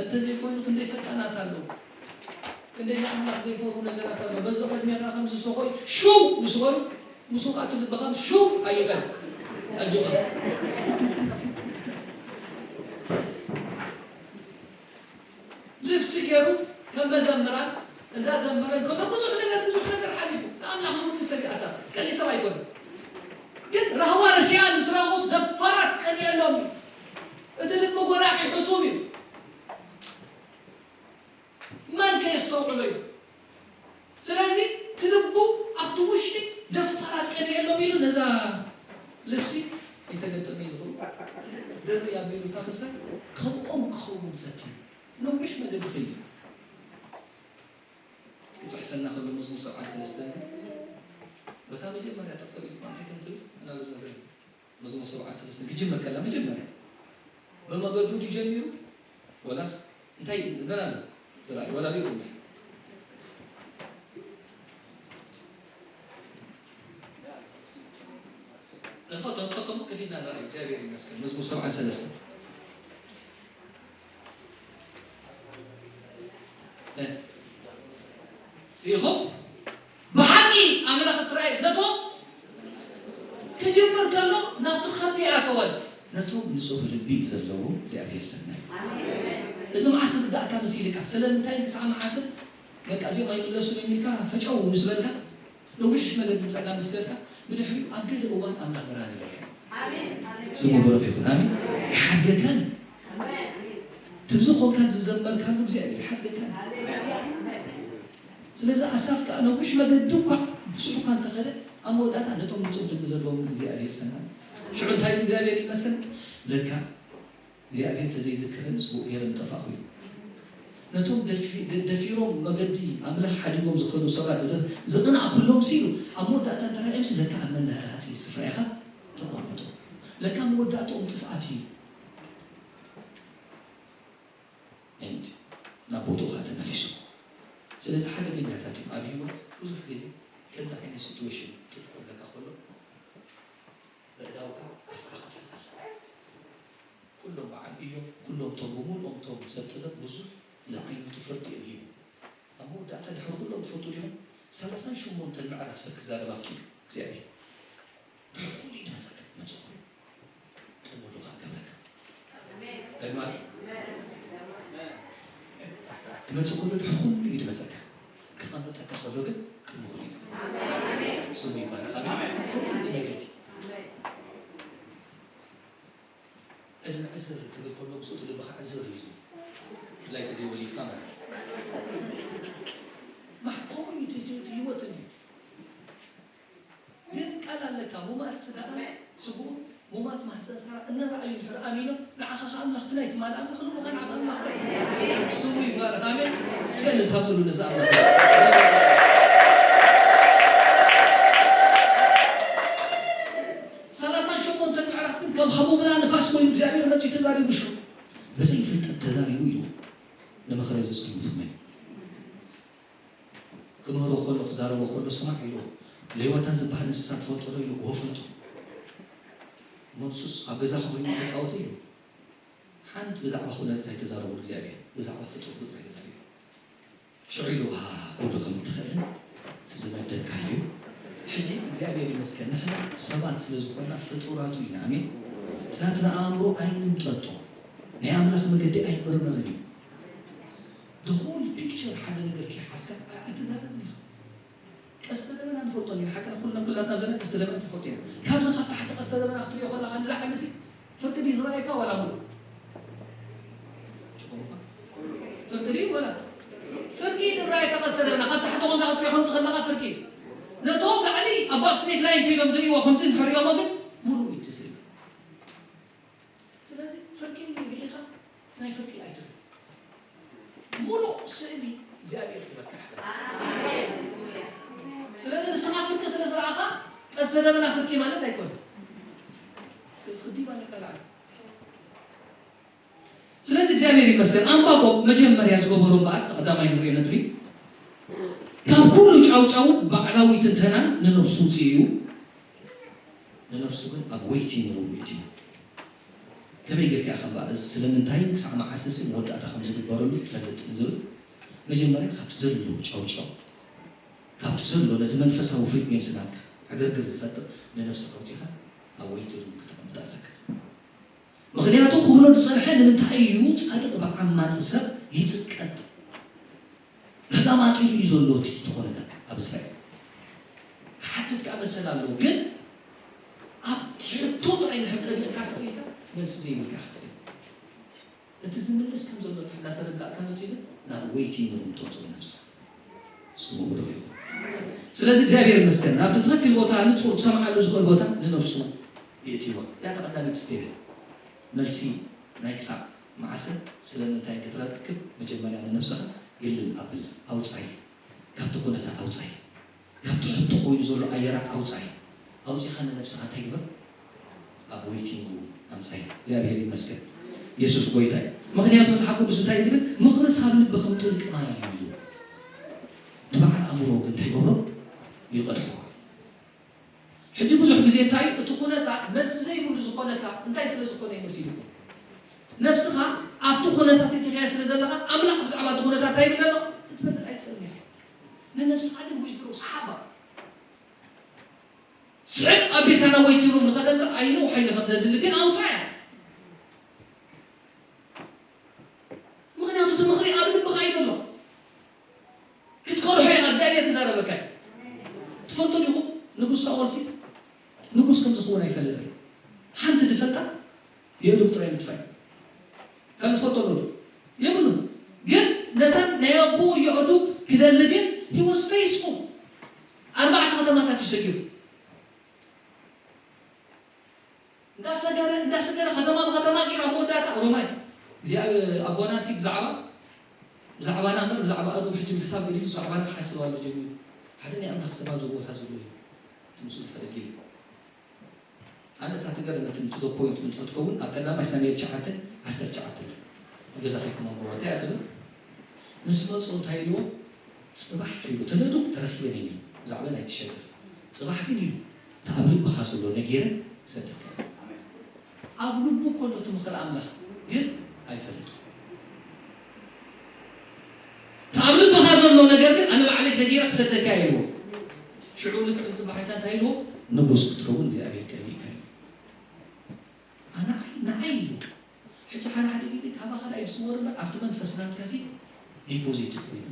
እንተዘይኮይኑ ክንደይ ፈጣናት ኣለዉ። ክንደይ ንኣምላኽ ዘይፈርሁ ነገራት ኣለዉ። በዚ ቅድሜኻ ከምዚ ሰኾይ ሽው ምስ በሉ፣ ምስኡ ከኣ እቲ ልብኻ ሽው ኣይበል። ኣጆኻ። ልብሲ ገይሩ ከም መዘምራን እንዳዘመረ እንከሎ ብዙሕ ነገር፣ ብዙሕ ነገር ሓሊፉ። ንኣምላኽ ዝውክል ሰብ እዩ ኣሳፍ። ቀሊል ሰብ ኣይኮነን። ግን ራህዋ ረሲኣን ምስ ረኣኹስ ደፋራት ቀንየሎም እዩ። እቲ ልቢ ጎራሒ ሕሱም እዩ። መን ከየስተውዕሎ እዩ? ስለዚ እቲ ልቡ ኣብቲ ውሽጢ ደፋራት ቀንየሎም ኢሉ ነዛ ልብሲ ኣይተገጠመ እዩ ዝኸውን። ድሪ ኣቢሉ እታ ክሳድ ከምኦም ክኸውን ፈቲኑ ነዊሕ መገዲ ኸይዱ። ክጽሕፈልና ከሎ መዝሙር ሰብዓ ሰለስተ ግን በታ መጀመርያ ጥቕሲ ሪኢኹማ እንታይ ከም ትብል ኣናብስ ንርኢ። መዝሙር ሰብዓ ሰለስተ ክጅምር ከላ መጀመርያ ብመገዱ ድዩ ጀሚሩ ወላስ እንታይ መን ኣሎ? ወላ፣ ወላ ሪኢኹም ንፈቶ፣ ንፈቶ ከፊትና ንርኢ። እግዚኣብሔር ይመስገን። መዝሙር ሰብዓ ሰለስተ እ፣ ኢኹም ብሓቂ ኣምላኽ እስራኤል ነቶም ክጅምር ከሎ ናብቲ ከብዲ ኣተወን። ነቶም ንጹህ ልቢ ዘለዎ እግዚኣብሔር ሰናይ። እዚ መዓስ ርዳእካ መሲልካ፣ ስለምንታይ ክሳዕ መዓስ በቃ እዚኦም ኣይምለሱን እዮም ኢልካ ፈጨው ምስ በልካ፣ ነዊሕ መገዲ ጸጋ ምስ ከድካ፣ ብድሕሪኡ ኣብ ገለ እዋን ኣምላኽ ብርሃን ይበልካ። ኣሜን። ስሙ ብሩኽ ይኹን። ኣሜን። ይሓድገካን ትብዚ ኾንካ ዝዘመርካሉ እግዚኣብሔር ይሓድገካን። ስለዚ ኣሳፍ ከኣ ነዊሕ መገዲ እኳ ብዙሕ እኳ እንተኸደ፣ ኣብ መወዳእታ ነቶም ንጹህ ልቢ ዘለዎም እግዚኣብሔር ሰናይ። ሽዑ እንታይ ኢሉ እግዚኣብሔር ይመስገን? ለካ እግዚኣብሔር ተዘይዝክረንስ ብኡ ገይረ ምጠፋእኹ እዩ። ነቶም ደፊ-፣ ደ-፣ ደፊሮም መገዲ ኣምላኽ ሓዲጎም ዝኸዱ ሰባት ዝደ-፣ ዝቕናእ ኩሎም ሲሉ ኣብ መወዳእታ እንተረኣዮም ሲ ለካ ኣብ መናሃሪ ሓፂር ስፍራ ኢኻ ተቐምጦ። ለካ መወዳእትኦም ጥፍኣት እዩ። ኤንድ ናብ ቦታኻ ተመሊሱ። ስለዚ ሓደገኛታት እዮም ኣብ ህይወት ብዙሕ ግዜ ከምዚ ዓይነት ሲትዌሽን ጥልቁ ኣለካ ከሎ በእዳውካ ኣፍካ ክትሕዝ ኣለካ። ኩሎም በዓል እዮም፣ ኩሎም ቶም ብምሉኦም ቶም ሰብ ጥበብ ብዙሕ ዝዓይነቱ ፍርዲ እዮም ሂቡ። ኣብ መወዳእታ ድሕሪ ኩሎም ትፈልጡ ዲኹም? ሰላሳን ሸሞንተን ምዕራፍ ሰብ ክዛረብ ኣፍቂዱ እግዚኣብሔር። ድሕሪ ኩሉ እዩ ድመጸካ፣ መጽኡ ኩሉ ቅድሚ ኩሉ ከኣ ገብረካ። ኣሜን። ደግማ ክመጽእ ከሎ ድሕሪ ኩሉ እዩ ድመጸካ። ክቐምጠካ ከሎ ግን ቅድሚ ኩሉ እዩ ዝመጽእ። ስሙ ይባረኽ። ኣሜን። ኩሉ እቲ መገዲ። ዕድመ ዕዝር ክብል ከሎ ምስኡ እቲ ልብኻ ዕዝር እዩ ዝብል። ብፍላይ ተዘይወሊድካ ማለት እዩ። ማሕኮም እዩ እቲ፣ እቲ፣ እቲ ህይወት እዩ። ግን ቃል ኣለካ፣ ሙማት ስጋና ስግኡ፣ ሙማት ማህፀን ሳራ እናረኣዩ እንድሕር ኣሚኖም፣ ንዓኻ ኸዓ ኣምላኽ እቲ ናይ ትማል ኣምላኽ ንሙኻን ዓቕሚ ኣምላኽ ስሙ ይባረኽ። ኣሜን። እስከ እልልታ ኣምፅሉ ነዚ ኣምላኽ። ሰላሳ ሸሞንተ ምዕራፍ ግን ከም ሃቦብላ ንፋስ ኮይኑ እግዚኣብሔር መፂኡ ተዛሪቡ ሽዑ። ብዘይ ፍልጠት ተዛሪቡ ኢሉ ንምኽረይ ዘፅልሙት መን? ክምህሮ ከሎ ክዛረቦ ከሎ ስማዕ ኢሉ። ሌዋታን ዝበሃል እንስሳ ትፈልጦ ዶ ኢሉ። እወ ፈልጦ። እሞ ንሱስ ኣብ ገዛኻ ኮይኑ ተፃወተ ኢሉ። ሓንቲ ብዛዕባ ኩነታት ኣይተዛረቡን እግዚኣብሔር፣ ብዛዕባ ፍጡር ፍጡር ኣይተዛሪቡ። ሽዑ ኢሉ ውሃ ኩሉ ከም እትኽእልን እቲ ዝመደብካዮ እዩ። ሕጂ እግዚኣብሔር ይመስገን፣ ንሕና ሰባት ስለ ዝኾንና ፍጡራቱ ኢና። ኣሜን። እቲ ናትና ኣእምሮ ኣይንምጠጦ። ናይ ኣምላኽ መገዲ ኣይምርምርን እዩ። The whole picture ሓደ ነገር ከይሓዝካ ኣይትዛረብን ኢኻ። ቀስተ ደመና ንፈልጦ ኢና። ሓቅና ኩልና ኩላትና ዘለና ቀስተ ደመና ንፈልጦ ኢና። ካብዚ ካብ ታሕቲ ቀስተ ደመና ክትሪኦ ከለኻ ንላዕሊ ሲ ፍርቂ ድዩ ዝረኣየካ ዋላ ሙሉ? ፍርቂ ድዩ ዋላ? ፍርቂ እዩ ዝረኣየካ ቀስተ ደመና። ካብ ታሕቲ ኮንካ ክትሪኦ ከምዚ ከለኻ ፍርቂ እዩ። ነቶም ላዕሊ ኣብ ባስሜት ላይን ከይዶም ዝርእይዎ ከምዚ እንድሕር ሪኦሞ ግን ሙሉ እዩ እቲ ስእሊ። ስለዚ ፍርቂ ርኢኻ ናይ ፍርቂ ኣይትርኢ። ሙሉእ ስእሊ እግዚኣብሔር ክበካ ይኽእል። ስለዚ ንስኻ ፍርቂ ስለ ዝረኣኻ ቀስተ ደመና ፍርቂ ማለት ኣይኮነን። እዚ ክዲብ ኣለካ ላዕሊ። ስለዚ እግዚኣብሔር ይመስገን። ኣንባቆም መጀመርያ ዝገበሮ እምበኣር፣ ቀዳማይ ንሪኦ ነጥቢ፣ ካብ ኩሉ ጫውጫውን ባዕላዊ ትንተናን ንነብሱ ውፅእ እዩ፣ ንነብሱ ግን ኣብ ዌይቲንግ ሩም እዩ። ከመይ ጌርካ ኢኻ እምበኣር እዚ ስለምንታይን ክሳዕ መዓስን መወዳእታ ከም ዝግበረሉ ትፈልጥ ንዝብል፣ መጀመርያ ካብቲ ዘሎ ጫውጫው፣ ካብቲ ዘሎ ነቲ መንፈሳዊ ፍሪኩዌንሲ ናትካ ዕግርግር ዝፈጥር ንነብስኻ ኣውጺኻ ኣብ ዌይቲንግ ሩም ከተቐምጣ ኣለካ። ምኽንያቱ ክብሎ ዝጸንሐ ንምንታይ እዩ ጻድቕ ብዓማጺ ሰብ ይጽቀጥ? ተጋማጢሉ እዩ ዘሎ እቲ እቲ ኩነታት ኣብ እስራኤል። ክሓትት ከኣ መሰል ኣለዎ፣ ግን ኣብ ሕቶ ጥራይ እንድሕር ጠሚቕካ ስቕ ኢልካ መልሲ ዘይብልካ ክትርኢ። እቲ ዝምልስ ከም ዘሎ እንድሕር እናተረዳእካ መጺኡ ናብ ዌይቲንግ ሩም ተውጽኦ ነብስኻ። ስሙ ብሩኽ ይኹን። ስለዚ እግዚኣብሔር ይመስገን፣ ናብቲ ትኽክል ቦታ ንጹር ክሰምዓሉ ዝኽእል ቦታ ንነብሱ የእትይዋ። እያ ተቐዳሚት ስቴፕ። መልሲ ናይ ክሳዕ መዓስን ስለምንታይ ክትረክብ መጀመርያ ንነብስኻ ግልል ኣብላ፣ ኣውጻኢ፣ ካብቲ ኩነታት ኣውጻኢ፣ ካብቲ ሕቶ ኮይኑ ዘሎ ኣየራት ኣውጻኢ፣ ኣውጺኻ ንነብስኻ እንታይ ግበር? ኣብ ዌይቲንግ ኣምጻኢ። እግዚኣብሔር ይመስገን። የሱስ ጎይታ እዩ። ምኽንያቱ መጽሓፍ ቅዱስ እንታይ እዩ ዝብል? ምኽርስ ኣብ ልቢ ከም ጥልቂ ማይ እዩ። እቲ በዓል ኣእምሮ ግን እንታይ ይገብሮ? ይቐድሖ። ሕጂ ብዙሕ ግዜ እንታይ እዩ እቲ ኩነታት? መልሲ ዘይብሉ ዝኾነካ እንታይ ስለ ዝኾነ እዩ መሲልኩም? ነብስኻ ኣብቲ ኩነታት እቲኻዮ ስለ ዘለኻ ኣምላኽ ብዛዕባ እቲ ኩነታት እንታይ ይብል ኣሎ? ክትፈልጥ ኣይትኽእልን ኢኻ። ንነብስኻ ግን ዊዝድሮ ሰሓባ። ስሕብ ኣቢልካ ናብ ዌይቲንግ ሩም ንኸተምጽእ ኣይነው ሓይሊ ከም ዘድሊ ግን ኣውጽኣያ። ምኽንያቱ እቲ ምኽሪ ኣብ ልብኻ እዩ ዘሎ። ክትቀርሖ ኢኻ፣ እግዚኣብሔር ክዛረበካ እዩ። ትፈልጦ ዲኹም? ንጉስ ሳኦልሲ ንጉስ ከም ዝኸውን ኣይፈልጥን። ሓንቲ ዝፈልጣ የእዱግ ጥራይ ምጥፋእ እዩ። ካልእ ዝፈልጦ ኣሎ ዶ? የብሉን። ግን ነተን ናይ ኣቦኡ የእዱግ ክደሊ ግን he was faithful። ኣርባዕተ ከተማታት እዩ ሰጊሩ። እንዳሰገረ እንዳሰገረ ከተማ ብከተማ ጌራ መወዳእታ ሮማይ። እዚኣ ኣቦናሲ ብዛዕባ ብዛዕባና እምበር ብዛዕባ ኣእዱግ ሕጂ ምሕሳብ ገዲፉ ብዛዕባና ክሓስብ ኣሎ ጀሚሩ። ሓደ ናይ ኣምላኽ ሰብ ኣብዚ ቦታ ዘሎ እዩ። እቲ ምስኡ ዝፈለግ እዩ። ኣነ እታ ትገርመትን to the point ምእንቲ ክትከውን ኣብ ቀዳማይ ሳሙኤል ትሽዓተ ዓሰርተ ትሽዓተ ገዛ ከይኩም ኣንብቦ እንታይ እያ ትብል? ምስ መጹ እንታይ ኢልዎ? ጽባሕ ኢሉ ተለዱ ተረኪበን እየን ኢሉ ብዛዕባ ናይ ትሸገር ጽባሕ ግን ኢሉ እቲ ኣብ ልብኻ ዘሎ ነጊረ ክሰደካ እየ። ኣብ ልቡ እኮ ኣሎ እቲ ምኽሪ ኣምላኽ ግን ኣይፈልጥን። እቲ ኣብ ልብኻ ዘሎ ነገር ግን ኣነ ባዕለይ ነጊረ ክሰደካ እየ ኢልዎ። ሽዑ ልክዕ ንጽባሒታ እንታይ ኢልዎ? ንጉስ ክትከውን እግዚኣብሔር ቀቢእካ እዩ። ኣነ ንዓይ ኢሉ ሕጂ ሓደ ሓደ ግዜ ካባኻ ዳኣ ይስወር እምበር ኣብቲ መንፈስ ናትካ ሲ ዲፖዚት ኮይኑ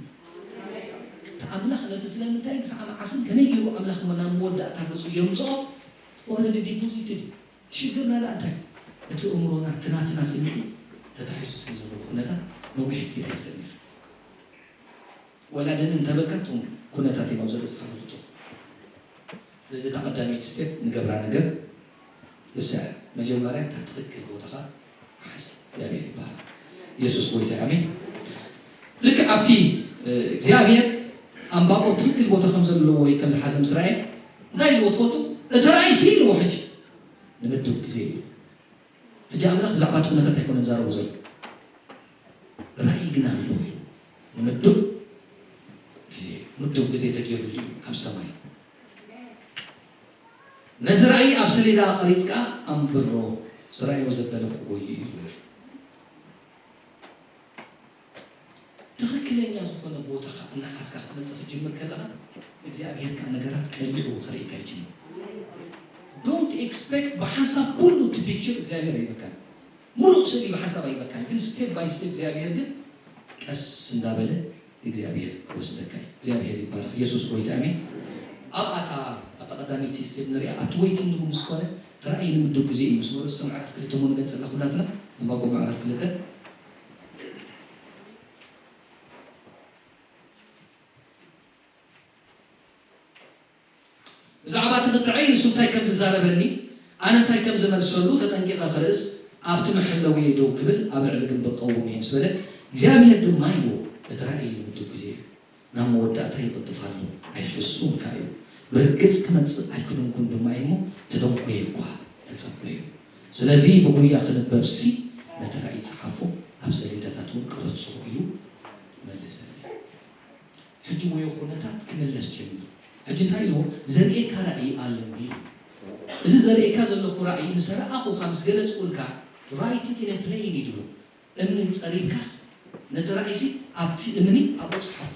እቲ ኣምላኽ ነቲ ስለምንታይ ክሳዕ መዓስን ከመይ ገይሩ ኣምላኽ ናብ መወዳእታ ገጹ የምጽኦ ኦረዲ ዲፖዚት እዩ። ሽግርና ዳኣ እንታይ እቲ እምሮና እቲ ናትና ስምዒት ተታሒዙ ስለ ዘሎ ኩነታት ነዊሕ ክትከይድ ኣይትኽእልን ኢኻ። ወላ ደን እንተበልካ እቶም ኩነታት እዮም ኣብ ዘለስኻ ዝልጠፉ። ስለዚ እታ ቀዳመይቲ ስቴፕ ንገብራ ነገር ንሳ እያ። መጀመርያ እታ ትኽክል ቦታኻ ሓዝ እግዚኣብሔር ይበሃል። ኢየሱስ ጎይታ ኣሜን። ልክ ኣብቲ እግዚኣብሔር ኣንባቆም ትኽክል ቦታ ከም ዘለዎ ወይ ከም ዝሓዘ ምስ ረኣየ እንታይ ኢልዎ ትፈልጡ? እቲ ራእይ ሲ ኢልዎ ሕጂ ንምድብ ግዜ እዩ። ሕጂ ኣምላኽ ብዛዕባ እቲ ኩነታት ኣይኮነን ዛረቡ ዘሎ። ራእይ ግን ኣለዎ እዩ። ንምድብ ግዜ ምድብ ግዜ ተገይሩሉ እዩ ካብ ሰማይ። ነዚ ራእይ ኣብ ሰሌዳ ቀሪጽካ ኣንብሮ። ዝራእዮ ዘበለ ክጎዩ እዩ። ትኽክል ትክክለኛ ዝኾነ ቦታኻ እናሓዝካ ክትመጽእ ክትጅምር ከለኻ እግዚኣብሔር ከዓ ነገራት ቀሊዑ ከርእየካ ይጅምር። Don't expect ብሓንሳብ ኩሉ እቲ ፒክቸር እግዚኣብሔር ኣይበካን። ሙሉእ ስእሊ ብሓንሳብ ኣይበካን፣ ግን ስቴፕ ባይ ስቴፕ እግዚኣብሔር ግን ቀስ እንዳበለ እግዚኣብሔር ክወስደካ እዩ። እግዚኣብሔር ይባረክ። ኢየሱስ ጎይታ ኣሜን። ኣብ ኣታ ኣብታ ቀዳመይቲ ስቴፕ ንሪኣ ኣብቲ ዌይቲንግ ሩም ምስ ኮነ እቲ ራእይ ንምድብ ግዜ እዩ ምስ በሎ እስከ ምዕራፍ ክልተ እሞ ንገንጸላ ኩላትና። ዕንባቆም ምዕራፍ ክልተ ብዛዕባ እቲ ክትዐይ ንሱ እንታይ ከም ዝዛረበኒ ኣነ እንታይ ከም ዝመልሰሉ ተጠንቂቐ ክርእስ ኣብቲ መሐለዊ ደው ክብል ኣብ ልዕሊ ግንቢ ክቐውም እየ ምስ በለ እግዚኣብሔር ድማ ኢሉ እቲ ራእይ ንምድብ ግዜ እዩ። ናብ መወዳእታ ይቕልጥፍ ኣሎ ኣይሕሱን ከኣ እዩ። ብርግጽ ክመጽእ ኣይክደንኩን ድማ እዩ እሞ ተደንኮየ እኳ ተጸበዩ። ስለዚ ብጉያ ክንበብሲ ነቲ ራእይ ጸሓፎ ኣብ ሰሌዳታት እውን ቅረጾ ኢሉ መለሰለይ። ሕጂ ወዮ ኩነታት ክምለስ ጀሚሩ። ሕጂ እንታይ ኢልዎ? ዘርእየካ ራእይ ኣለኒ ኢሉ። እዚ ዘርእየካ ዘለኹ ራእይ ምስ ረኣኹኻ ምስ ገለጽኩልካ write it in a plain ይድሎ። እምኒ ጸሪብካስ ነቲ ራእይሲ ኣብቲ እምኒ ኣብኡ ጽሓፉ።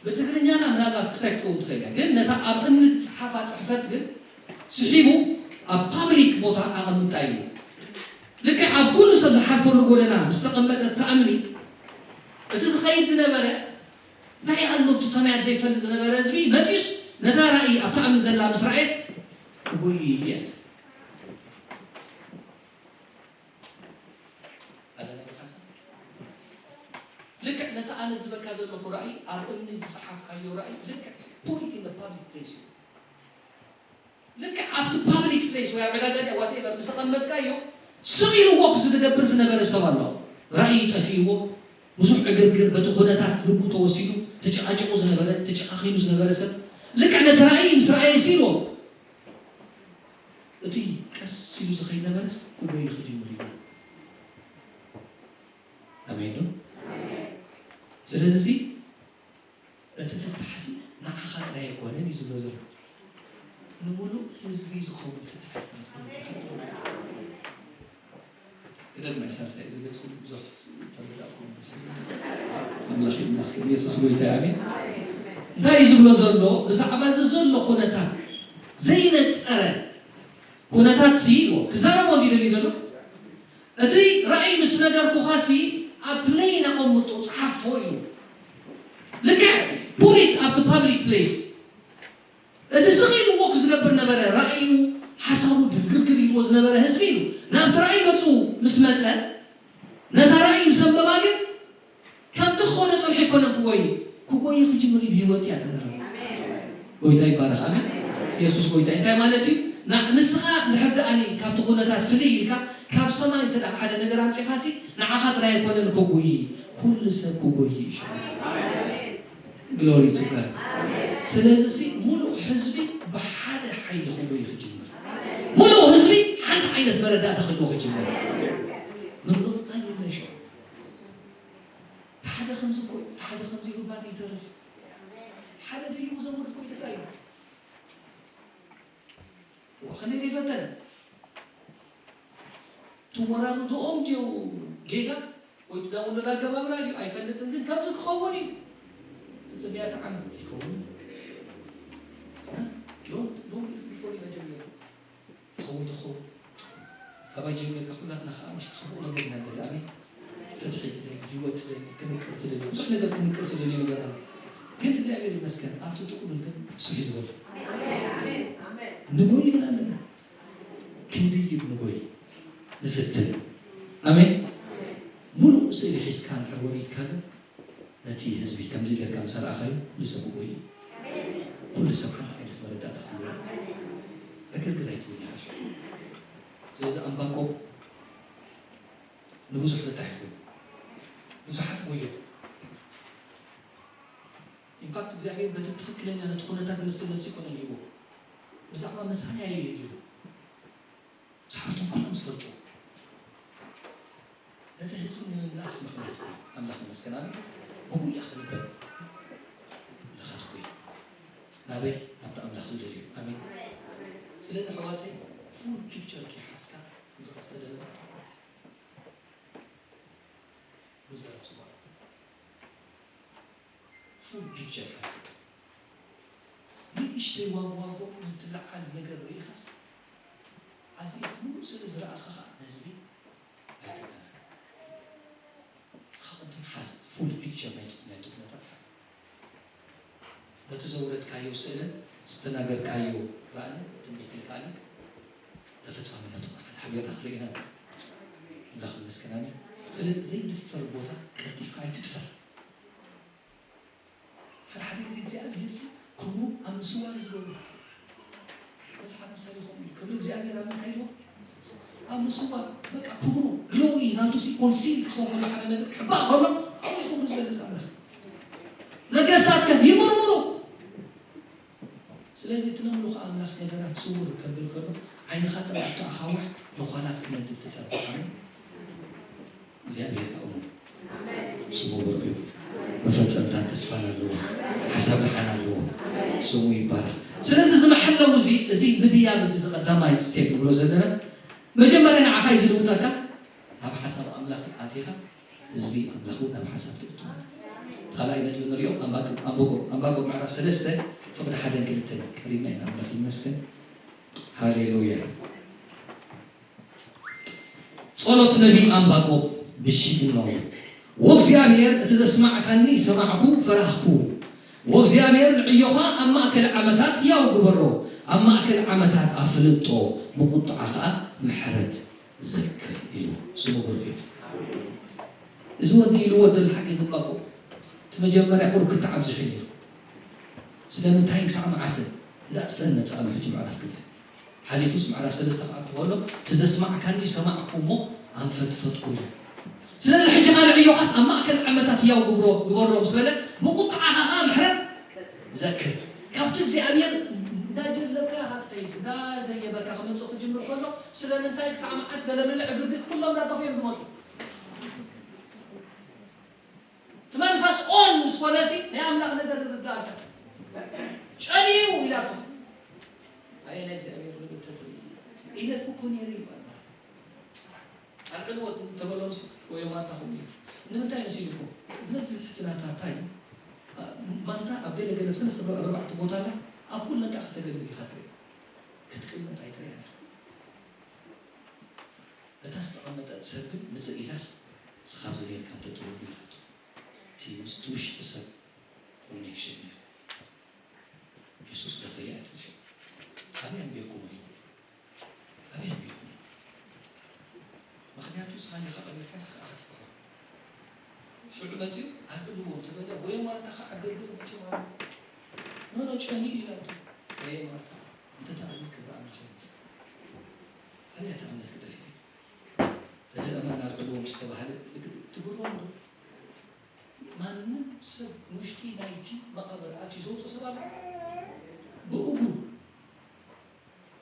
ብትግርኛና ምናልባት ክሳይ ክትከውን ትኽእል እያ፣ ግን ነታ ኣብ እምኒ ዝጸሓፋ ጽሕፈት ግን ስሒቡ ኣብ ፓብሊክ ቦታ ኣቐምጣ እዩ። ልክዕ ኣብ ኩሉ ሰብ ዝሓልፈሉ ጎደና ምስ ተቐመጠ እታ እምኒ እቲ ዝኸይድ ዝነበረ እንታይ ኣሎ ኣብቲ ሰማያት ዘይፈልጥ ዝነበረ ህዝቢ መጺኡስ ነታ ራእይ ኣብታ እምኒ ዘላ ምስ ረኣየስ ክጎይ እዩ እያ። ኣለና ሓሳብ ልክዕ ነቲ ኣነ ዝበካ ዘለኹ ራእይ ኣብ እምኒ ዝጸሓፍካዮ ራእይ ልክዕ put it in the public place እዩ። ልክዕ ኣብቲ ፓብሊክ ፕሌስ ወይ ኣብ ዕዳጋ ድያ ዋቴቨር ምስ ኣቐመጥካዮ ስቕ ኢሉ ወክ ዝገብር ዝነበረ ሰብ ኣሎ። ራእይ ጠፊእዎ ብዙሕ ዕግርግር በቲ ኩነታት ልቡ ተወሲዱ ተጨቃጭቁ ዝነበረ ተጨቃኺኑ ዝነበረ ሰብ ልክዕ ነቲ ራእይ ምስ ረኣየ ሲልዎ እቲ ቀስ ኢሉ ዝኸይድ ነበረስ ክጎይ ክጅምር እዩ። ኣሜን ዶ? ስለዚ እዚ እቲ ፍታሕሲ ንዓኻ ጥራይ ኣይኮነን እዩ ዝብሎ ዘሎ። ንምሉእ ህዝቢ ዝኸውን ፍታሕሲ ክትኮን ትኽእል። ክደግማ ይሳልሳይ እዚ ገጽ ኩሉ ብዙሕ ዝተረዳእኩም ይመስል። ኣምላኽ ይመስገን። ኢየሱስ ጎይታ ኣሜን። እንታይ እዩ ዝብሎ ዘሎ? ብዛዕባ እዚ ዘሎ ኩነታት ዘይነጸረ ኩነታት ሲ ክዛረቦ እንዲ ደሊ ዘሎ እቲ ራእይ ምስ ነገርኩኻ ሲ ኣብ ፕሌን ኣቐምጦ ጸሓፎ እዩ። ልክዕ ፑሊት ኣብቲ ፓብሊክ ፕሌስ እቲ ስቕ ኢሉ ወክ ዝገብር ነበረ። ራእዩ ሓሳቡ ድርግርግር ኢልዎ ዝነበረ ህዝቢ እዩ። ናብቲ ራእይ ገጹ ምስ መጸ ነታ ራእይ ምስ ኣንበባ ግን ከምቲ ክኾነ ጽንሒ ኣይኮነን ክጎይ ክጎይ ክጅምር እዩ ብህይወት እያ ተዛረበ። ጎይታ ይባረኽ። ኣሜን። ኢየሱስ ጎይታ እንታይ ማለት እዩ? ንስኻ እንድሕር ደኣኒ ካብቲ ኩነታት ፍልይ ኢልካ ካብ ሰማይ እንተ ሓደ ነገር ኣምፂኻሲ ንዓኻ ጥራይ ኣይኮነን ክጉይ ኩሉ ሰብ ክጎይ እዩ። ግሎሪ ቱ ጋድ። ስለዚ ሲ ሙሉእ ህዝቢ ብሓደ ሓይሊ ክጎይ ክጅምር ሙሉእ ህዝቢ ሓንቲ ዓይነት መረዳእታ ክህልዎ ክጅምር ምምቕቃል ይመሾ ሓደ ከምዚ እኮ ሓደ ከምዚ ይባል ይተርፍ ሓደ ድዩ ዘውርድ እኮ ይተሳዩ ወኸንደ ይፈተነ ትወራርድኦም ድዩ ጌጋ ወይ ትዳውንሎድ ኣገባብራ ድዩ ኣይፈልጥን ግን ከምዚ ክኸውን እዩ ትፅብያ ተዓመት ይኸውን ሎንግ ቢፎር ኢለ ጀሚረ ክኸውን ትኸውን ካባይ ጀሚርካ ኩላትና ከዓ ምሽ ፅቡቅ ነገር ኢና ንደሊ ኣሜን ፍትሒ ትደሊ ህይወት ትደሊ ክምቅር ትደሊ ብዙሕ ነገር ክምቅር ትደሊ ነገር ኣሎ ግን እግዚኣብሔር ይመስገን ኣብቲ ጥቅሉል ግን ስሒ ዝበሉ ንጎይ ግን ኣለና ክንድይብ ንጎይ ንፍትን ኣሜን ሙሉእ ስእሊ ሒዝካ እንድሕር ወሪድካ ግን ነቲ ህዝቢ ከምዚ ጌርካ ምስ ኣርኣኻዮ ኩሉ ሰብ ክጎይ እዩ ኩሉ ሰብ ሓንቲ ዓይነት መረዳእታ ክህልዎ ዕግርግር ኣይትብል ይሓሽ ስለዚ ኣምባቆም ንብዙሕ ፍታሕ ይኹን ብዙሓት ጎዮም ኢንፋክት እግዚኣብሔር በቲ ትኽክለኛ ነቲ ኩነታት ዝመስል መልሲ ይኮነ ይህቦ ብዛዕባ መሳርያ እዩ ይሩ ብዛዕባ ተንኮሎም ዝፈልጡ ነቲ ህዝቢ ንምምላስ ምኽንያት ኮይኑ ኣምላኽ ይመስገን ኣሜን ብጉያ ክንበብ ንኻትኩ እዩ ናበይ ናብቲ ኣምላኽ ዝደልዩ ኣሜን ስለዚ ኣሕዋተይ ፉል ፒክቸር ከይሓዝካ ከምዚ ቀስተ ደበና ምዛረብ ፅቡቅ ፉል ፒክቸር ሓስብ። ንእሽተይ ዋጎ ዋጎ ንትለዓል ነገር ርኢኻስ፣ ኣዚፍ ሙሉእ ስእሊ ዝረኣኻ ኸኣ ንህዝቢ ኣይተጋነን። ንስኻ ቅድም ሓዝ፣ ፉል ፒክቸር ናይ፣ ናይቲ ኩነታት ሓዝ። በቲ ዘውረድካዮ ስእልን ዝተናገርካዮ ራእይን ትንቢትን ከኣ ተፈጻምነቱ ሓቢርና ክንርኢ ኢና። ኣምላኽ ይመስገን። ኣሜን። ስለዚ ዘይድፈር ቦታ ቀልጢፍካ ኣይትድፈር። ሓደ ሓደ ግዜ እግዚኣብሔር ሲ ክብሩ ኣብ ምስዋር እዩ ዝገብሮ። መጽሓፍ ምሳሌ ከምኡ ኢሉ፣ ክብሪ እግዚኣብሔር ኣብ ምንታይ ኢልዎ? ኣብ ምስዋር። በቃ ክብሩ፣ ግሎሪ ናቱ ሲ ኮንሲል ክኸውን ከሎ፣ ሓደ ነገር ክሕባእ ከሎ ኣብኡ እዩ ክብሩ ዝገልጽ ኣምላኽ። ነገስታት ከ ይምርምሩ። ስለዚ እቲ ነምልኾ ኣምላኽ ነገራት ስውር ከብል ከሎ ዓይንኻ ጥራይ ኣብቲ ኣኻውሕ ነዃላት ክመድብ ትጸብቕ። ኣሜን። እግዚኣብሔር ከኣ እሙን ስሙ ብሩኽ ይኹን። መፈጸምታን ተስፋን ኣለዎ። ሓሳብ ደሓን ኣለዎ። ስሙ ይባረኽ። ስለዚ እዚ መሐለዊ እዚ፣ እዚ ምድያብ እዚ፣ እዚ ቀዳማይ ስቴፕ ንብሎ ዘለና፣ መጀመርያ ንዓኻ እዩ ዝልውጠካ፣ ናብ ሓሳብ ኣምላኽ ኣቲኻ ህዝቢ ኣምላኽ እውን ናብ ሓሳብ ትእቱ። ካልኣይ ነጥቢ ንሪኦ፣ ኣንባቆም፣ ኣንባቆም፣ ኣንባቆም ምዕራፍ ሰለስተ ፍቕዲ ሓደን ክልተን ቀሪብና ኢና። ኣምላኽ ይመስገን። ሃሌሉያ። ጸሎት ነቢይ ኣንባቆም ብሽግናው እዩ። ወእግዚኣብሔር፣ እቲ ዘስማዕካኒ ሰማዕኩ፣ ፈራህኩ እውን። ወእግዚኣብሔር፣ ንዕዮኻ ኣብ ማእከል ዓመታት ያው ግበሮ፣ ኣብ ማእከል ዓመታት ኣፍልጦ፣ ብቁጥዓ ኸኣ ምሕረት ዘክር ኢሉ። ስሙ ብሩኽ እዩ። እዚ ወዲ ኢልዎ ዘሎ ሓቂ ዘንባቆም፣ እቲ መጀመርያ ቁሩብ ክተዓብዝሑ ነይሩ። ስለምንታይ ክሳዕ መዓስ እንዳጥፍአን መጻ ኣሎ። ሕጂ ምዕራፍ ክልተ ሓሊፉስ ምዕራፍ ሰለስተ ክኣቱ ከሎ፣ እቲ ዘስማዕካኒ ሰማዕኩ እሞ ኣንፈጥፈጥኩ ኢሉ። ስለዚ ሕጂ ካልእ ዕዮኻስ ኣብ ማእከል ዓመታት ህያው ግብሮ፣ ግበሮ ምስ በለ፣ ብቁጥዓኻ ኸኣ ምሕረት ዘክር። ካብቲ እግዚኣብሔር እንዳጀለብካ ኢኻ ትኸይድ፣ እንዳደየበካ ክመጽእ ክጅምር ከሎ፣ ስለምንታይ ክሳዕ መዓስ ገለ መለ ዕግርግር ኩሎም እንዳጠፍኡ እዮም ዝመጹ። እቲ መንፈስ ኦን ምስ ኮነሲ ናይ ኣምላኽ ነገር ይርዳእካ። ጨንዩ ኢላቶ። ኣየ ናይ እግዚኣብሔር ነገር ተትርኢ ኢለኩ እኮ ነይረ ይባል። ኣልዕልዎ ተበሎምሲ ወይ ማርታ ከምኡ ኢሉ። ንምንታይ መሲልኩም? ዝበዝሕ ትናታታ እዩ። ማርታ ኣብ ገለ ገለ ሰለስተ ኣብ ኣርባዕተ ቦታ ኣላ። ኣብ ኩለን ከኣ ከተገልግል ኢኻ ትርኢ። ክትቅመጥ ኣይትርእያን ኢኻ። እታ ዝተቐመጠት ሰብ ግን ምጽእ ኢላስ፣ "እስኻ ኣብዚ ኔርካ እንተትህሉ" ኢላቶ። እቲ ምስቲ ውሽጢ ሰብ ኮኔክሽን ነይሩ። የሱስ ዶ ከይኣት ምሸት? ኣበይ ኣንቢርኩሞ እዩ? ኣበይ ኣንቢርኩሞ? ምኽንያቱ ንስኻ እንዲኻ ቀቢርካ ንስኻ ኢኻ ትፍርሖ። ሽዑ መጺኡ ኣልዕልዎ እንተበለ፣ ወይ ማርታ ኸዓ ዕግርግር መቸም ኣሎ። ኖ፣ ኖ፣ ጨንዩ ኢላቶ። ወይ ማርታ፣ እንተ ተኣልዩ ክብሪ ኣምላኽ ይምለጥ። ኣበይ እታ እምነት ክጠፍእ እዩ? እቲ እመን ኣልዕልዎ ምስ ተባህለ፣ ትግረሙ ዶ? ማንም ሰብ ንውሽጢ ናይቲ መቓብር ኣትዩ ዘውፅኦ ሰብ ኣሎ? ብእግሩ፣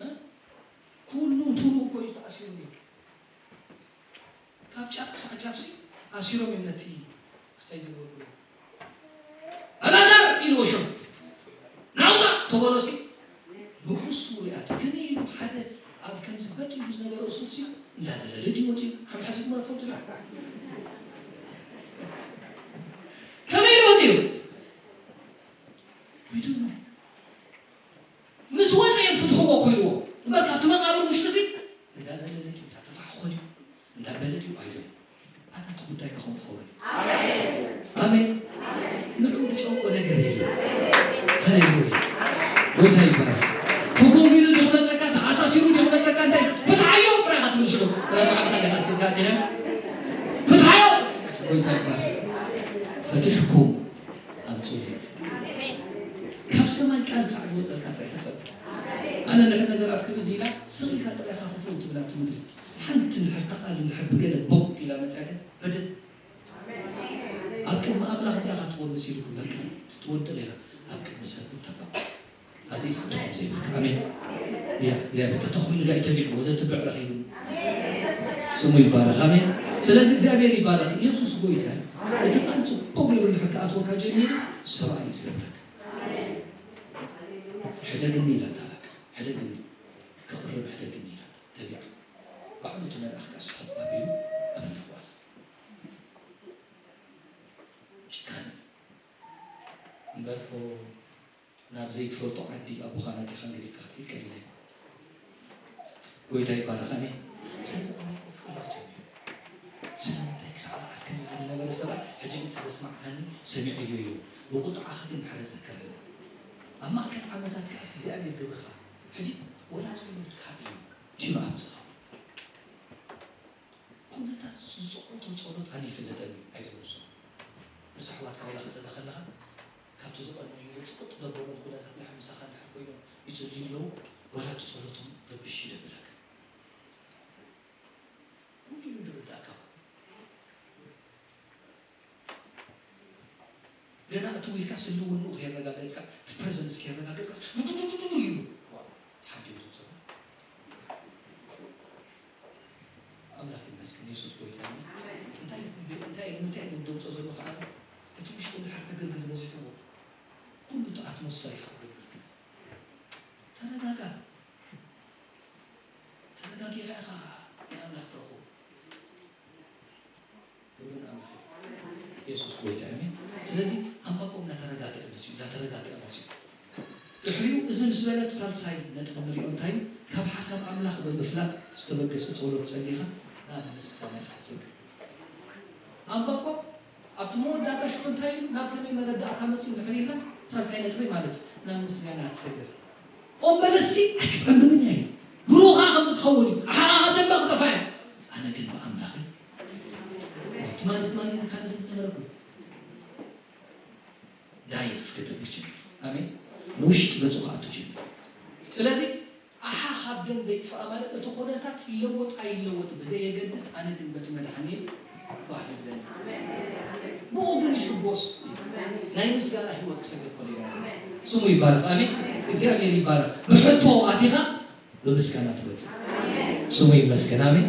እ? ኩሉ እንትኑ እኮ እዩ ተኣሲሩ ነይሩ። ካብ ጫፍ ክሳዕ ጫፍሲ ኣሲሮም እዮም ነቲ ክስታይ ዝገበርሉ። "ኣልዓዛር!" ኢልዎ ሽዑ። "ናውፃ!" ተበሎሲ ብእሱ ሪኣት ከመይ ኢሉ ሓደ ኣብ ከምዚ በጢሉ ዝነበረ እሱሲ እንዳዘለለ ድዩ ወፂኡ? ሓምሓሲኩም ኣትፈልጡ ዶ? ከመይ ኢሉ ወፂኡ? We don't know። ምስ ወፂኡ ፍትሕዎ ኮይልዎ። እምበር ካብቲ መቃብር ውሽጢ ሲ እንዳዘለለ ድዩ? እንዳተፋሕኾ ድዩ? እንዳበለ ድዩ? ኣይዶን። ኣታ እቲ ጉዳይ ከ ከምኡ ክኸውን እዩ። ኣሜን። ንዕኡ ዝጨንቆ ነገር የለን። ሃሌሉያ። ጎይታ ይባረክ። ተጎንቢሩ ድዩ ክመፀካ? ተኣሳሲሩ ድዩ ክመፀካ? እንታይ? ፍትሓዮ ጥራይ ኢኻ ትብል ሽዑ። ጥራይ ባዕልኻ ዲኻ ኣሲርካ ኣቲኻ? ፍትሓዮ ጥራይ ኢኻ። ጎይታ ይባረክ። ፈቲሕኩም ኣምፅኡ። ካብ ሰማይ ቃል ክሳዕ ዝወፀልካ ጥራይ ተፀበ። ኣነ እንድሕር ነገራት ክብድ ኢላ ስቕ ኢልካ ጥራይ ኢኻ ፍፍው ትብላ እቲ ምድሪ። ሓንቲ እንድሕር እታ ቃል እንድሕር ብገለ ቦግ ኢላ መፅያ ግን በደል። ኣብ ቅድሚ ኣምላኽ እንታይ ኢኻ ትወንስ ኢልኩም በቃ ትወድቕ ኢኻ። ኣብ ቅድሚ ሰብ ተባዕ። ኣዚ ይፍሕቶ ከም ዘይብልካ። ኣሜን። ያ፣ እግዚኣብሔር ተተኾይኑ ዳይ ተቢዑ ወዘ ትብዕ ረኺቡ። ስሙ ይባረኽ። ኣሜን። ስለዚ እግዚኣብሔር ይባረኽ። ኢየሱስ ጎይታ እዩ። እቲ ቃል ጽቡቕ ገይሩ እንድሕር ክኣትወካ ጀሚሩ ሰብኣይ እዩ ዝገብረካ። ሕደግኒ ኢላታ በቃ። ሕደግኒ። ክቕርብ ሕደግኒ ኢላታ። ተቢዓ። ባዕሉ እቲ መልኣኽ ከኣ ስሕብ ኣቢሉ ኣብ እንዳ ቦኣዝ። ጭካነ። ኣዲ ኣቦኻን ኣዴኻን ገዲፍካ ክትከይድ ቀሊል ኣይኮነን። ጎይታ ይባረኽ፣ ኣሜን። ስለዚ ኣብ ያዕቆብ ክእለት ጀሚሩ። ስለምንታይ ክሳዕ መዓስ ከምዚ ዝነበረ ሰብኣይ ሕጂ እቲ ዘስማዕካኒ ሰሚዐዮ እዩ፣ ብቁጥዓኻ ግን ምሕረት ዘክረኒ። ኣብ ማእከል ዓመታት ከኣስ እግዚኣብሔር ግብርኻ ሕጂ ወላ ጸሎትካ እዩ ቲሮ ኣብ ዝኸውን። ኩነታት ዝጸቕጡ ጸሎት ኣነ ይፍለጠኒ ኣይደለሶም። ምስ ኣሕዋትካ ዋላ ክትጸሊ ከለኻ ካብቲ ዝቐነዩ ጽቕጥ ዘበሎም ኩነታት ድሕር ምሳኻ እንድሕር ኮይኖም ይጽልዩ ኣለዉ፣ ዋላ እቲ ጸሎቶም ረብሽ ይደብለካ። ኩሉ እዩ ዝርዳእካ እኮ። ገና እቲ ውልካ ስልውንኡ ከየረጋገጽካ፣ እቲ ፕረዘንስ ከየረጋገጽካ፣ ዱዱዱዱዱ ይብሉ። ዋ፣ ሓዲኡ ዝውፅእ። ኣምላኽ ይመስገን፣ የሱስ ጎይታ እዩ። እንታይ፣ እንታይ፣ ንምንታይ እዩ ድምፆ ዘሎ ከዓ? እቲ ውሽጢ እንድሕር ዕግርግር በዚሕዎ፣ ኩሉ እቲ ኣትሞስፈር እዩ ከዓ ዕግርግር። ተረጋጋ። ተረጋጊኻ ኢኻ ናይ ኣምላኽ ትረኽቦ። ክብሪ ንኣምላኽ ይኹን። የሱስ ጎይታ፣ ኣሜን። ስለዚ ኣምባቆም እናተረጋግአ መፅዩ፣ እናተረጋግአ መፅዩ። ድሕሪኡ እዚ ምስ በለ፣ ሳልሳይ ነጥቢ ንሪኦ እንታይ እዩ? ካብ ሓሳብ ኣምላኽ ብምፍላጥ ዝተበገሰ ጸሎት ጸሊኻ ናብ ምስጋና ኢኻ ትሰግር። ኣምባቆም ኣብቲ መወዳእታ ሽዑ እንታይ ኢሉ? ናብ ከመይ መረዳእታ መፅዩ እንድሕር ኢልና፣ ሳልሳይ ነጥቢ ማለት እዩ፣ ናብ ምስጋና ትሰግር። ኦም በለስሲ ኣይክትዕምብብን እያ እዩ። ብሩኻ ከምዚ ክኸውን እዩ። ኣሓኻ ካብ ደምባ ክጠፋ እያ። ኣነ ግን ብኣምላኽ እዩ። ትማሊ፣ ትማሊ ካልእ ዝብል ነበረ እኮ። ዳይቭ ክገብር ጀሚሩ። ኣሜን። ንውሽጢ ገጹ ክኣቱ ጀሚሩ። ስለዚ ኣሓ ካብ ደምበ ይጥፋእ ማለት እቲ ኩነታት ይለወጥ ኣይለወጥ ብዘየገድስ፣ ኣነ ግን በቲ መድሓኒ ባህል ይብለኒ። ብኡ ግን ይሕጎስ። ናይ ምስጋና ህይወት ክሰግድ ከሎ ይረአ። ስሙ ይባረኽ። ኣሜን። እግዚኣብሔር ይባረኽ። ብሕቶ ኣቲኻ ብምስጋና ትወፅእ። ስሙ ይመስገን። ኣሜን።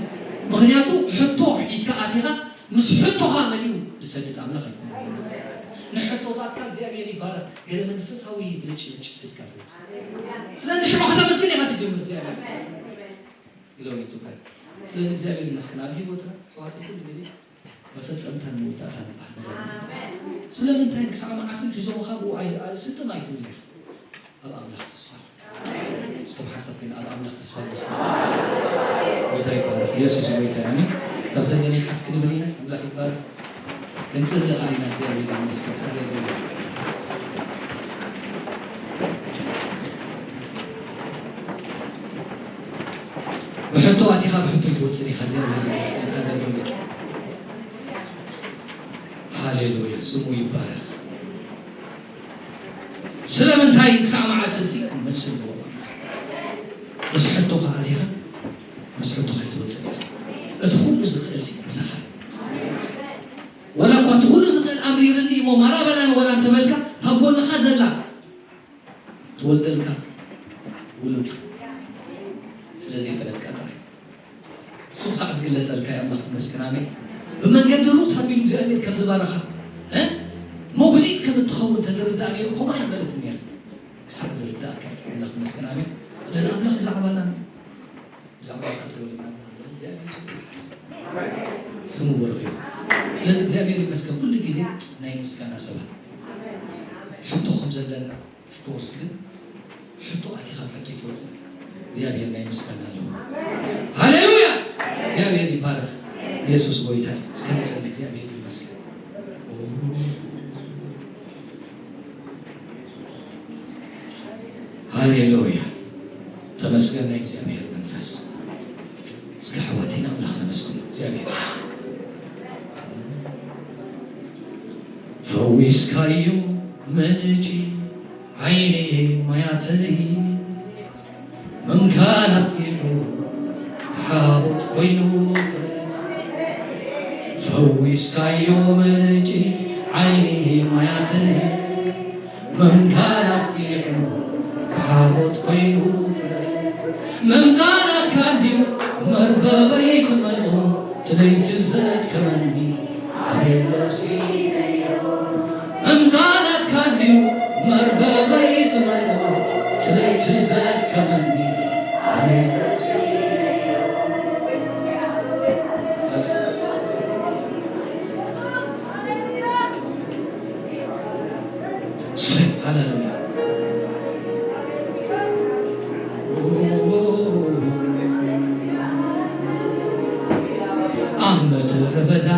ምኽንያቱ ሕቶ ሒዝካ ኣቲኻ ምስ ሕቶኻ መሊኡ ዝሰድድ ኣምላኽ ኣይኮነን። ንሕቶታትካ እግዚኣብሔር ይባረኽ። ገለ መንፈሳዊ ብልጭልጭ ሒዝካ ትወፅእ። ስለዚ ሽዑ ከተመስግን ኢኻ ትጅምር እግዚኣብሔር። Glory to God። ስለዚ እግዚኣብሔር ይመስገን ኣብ ህይወትና ኣሕዋተይ ኩሉ ግዜ መፈጸምታን መወዳእታን ዝበሃል ነገር ኣሎ። ስለምንታይ ክሳዕ መዓስን ሒዞምኻ ብኡ ኣይ-፣ ኣይ-፣ ስጥም ኣይትብል ኢኻ። ኣብ ኣምላኽ ተስፋ። እስከ ብሓሳብ ግን ኣብ ኣምላኽ ተስፋ ንወስድ። ጎይታ ይባረኽ። ኢየሱስ ጎይታ እዩ። ኣሜን። ካብ ሰገነ ሓፍ ክንብል ኢና። ኣምላኽ ይባረኽ። ክንጽሊ ኸዓ ኢና። እግዚኣብሔር ይመስገን። ሃሌሉያ። ብሕቶ ኣቲኻ ብሕቶ ይትወፅእ ኢኻ። እግዚኣብሔር ይመስገን። ሃሌሉያ። ሃሌሉያ፣ ስሙ ይባረኽ። ስለምንታይ ክሳዕ መዓስ እዚ መልሲ ኣለዎ? ምስ ሕቶኻ ኣቲኻ ምስ ሕቶኻ ይትወፅእ ኢኻ። እቲ ኩሉ ዝኽእል ሲ ምሳኻ እዩ። ወላ እኳ እቲ ኩሉ ዝኽእል ኣምሪርኒ እሞ ማራ በላኒ ወላ እንተበልካ፣ ካብ ጎንኻ ዘላ ትወልደልካ ውሉድ ስለ ዘይፈለጥካ ጥራይ። እሱ ክሳዕ ዝግለጸልካ እዩ። ኣምላኽ ይመስገን። ኣሜን። ብመንገዲ ሩት ኣቢሉ እግዚኣብሔር ከም ዝባረኻ፣ እ? መጉዚት ከም እትኸውን ተዝርዳእ ነይሩ፣ ከምኡ ኣይበለትን ነይሩ። ክሳዕ ዝርዳእካ እዩ። ኣምላኽ ይመስገን። ኣሜን። ስለዚ ኣምላኽ ብዛዕባና፣ ብዛዕባ እታ ተወሊድናላ እግዚኣብሔር ጽቡቕ ይሓስብ። ስሙ ብሩኽ ይኹን። ስለዚ እግዚኣብሔር ይመስገን። ኩሉ ግዜ ናይ ምስጋና ሰባት ሕቶ ከም ዘለና፣ ኦፍኮርስ ግን ሕቶ ኣቲኻ ብሕቶ ይትወፅእ። እግዚኣብሔር ናይ ምስጋና ኣለዎ። ሃሌሉያ! እግዚኣብሔር ይባረኽ። ኢየሱስ ጎይታ እዩ። እስከ ንጸሊ። እግዚኣብሔር ይመስገን። ሃሌሉያ! ተመስገን ናይ እግዚኣብሔር መንፈስ። እስከ ኣሕዋተይ ንኣምላኽ ነመስግኖ። እግዚኣብሔር ይመስገን። ፈዊስካዮ ምንጪ ዓይኒ ማያተይ ምምካን ኣብቂዑ ሓቦት ኮይኑ ፍረ። ፈዊስካዮ ምንጪ ዓይኒ ማያተይ ምምካን ኣብቂዑ ሓቦት ኮይኑ ፍረ። ምምጻእ ናትካ እንድዩ መርበበይ ዝመልኦ፣ እቲ ለይቲ ዘድከመኒ ኣቤት ነፍሲ ምምጻእ ናትካ እንድዩ መርበበይ ዝመልኦ፣ እቲ ለይቲ ዘድከመኒ ኣቤት ነፍሲ ሃሌሉያ። ኣብ ምድረ በዳ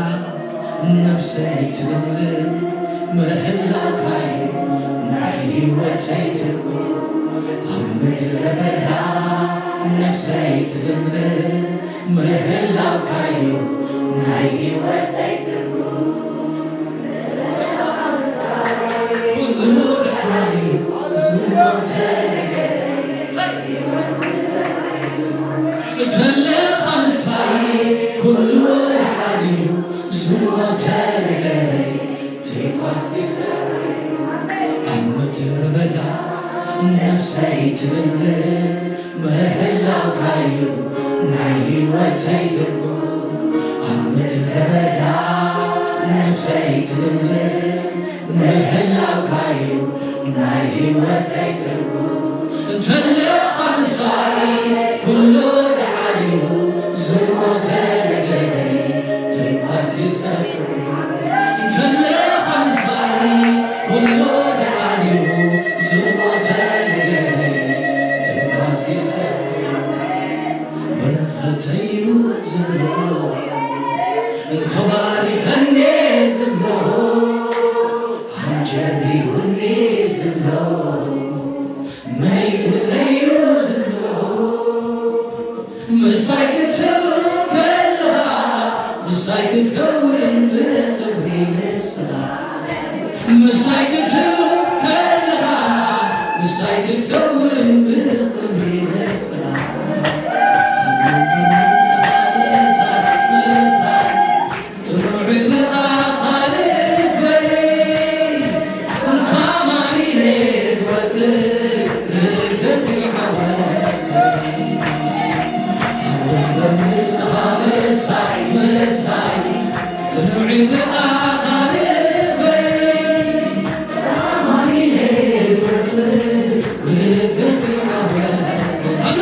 ነፍሰይ ትልምልም፣ ምህላውካ'ዩ ናይ ህይወተይ ትርጉም። ኣብ ምድረ በዳ ነፍሰይ ትልምልም፣ ምህላውካ'ዩ ናይ ህይወተይ ትርጉም። ኩሉ ደሓን እዩ ዝሞተ ነገር። እንተለኻ ምሳይ ኩሉ ደሓን እዩ ዝሞተ ነገር። ትንፋስ ይሰማይ ኣብ ምድረ በዳ ነፍሰይ ትልምልም። ምህላውካ'ዩ ናይ ህይወተይ ትርጉም። ኣብ ምድረ በዳ ነፍሰይ ትልምልም። ምህላውካ'ዩ ናይ ህይወተይ ትርጉም። እንተለኻ ምሳይ ኩሉ ደሓን እዩ ዝሞተ ነገረይ። ትንፋስ ይሰማይ እንተለኻ ምሳይ ኩሉ ደሓን እዩ ዝሞተ ነገረይ። ትንፋስ ይሰማይ በረኸተይ እዩ ዘሎ። እንተባሪኸኒ ዝብሎ ኣንጀቢሩኒ ዝብሎ መን ይብለዩ ዝብሎ። ምሳይ ክትህሉ ከለኻ ምሳይ ክትከውን ብኽብሪ ንስኻ። ምሳይ ክትህሉ ከለኻ ምሳይ ክትከውን ብኽብሪ ንስኻ። ምሳይ ምሳይ ጽኑዕ ብኣኻ ልበይ፣ እንታማሚለ ዝወጽእ ርግእቲ ሓወልተይ። ኣብ ልበይ ንስኻ ምሳይ፣ ምሳይ፣ ጽኑዕ ብኣኻ ልበይ፣ እንታማሚለ ዝወጽእ ርግእቲ ሓወልተይ። ኣሉ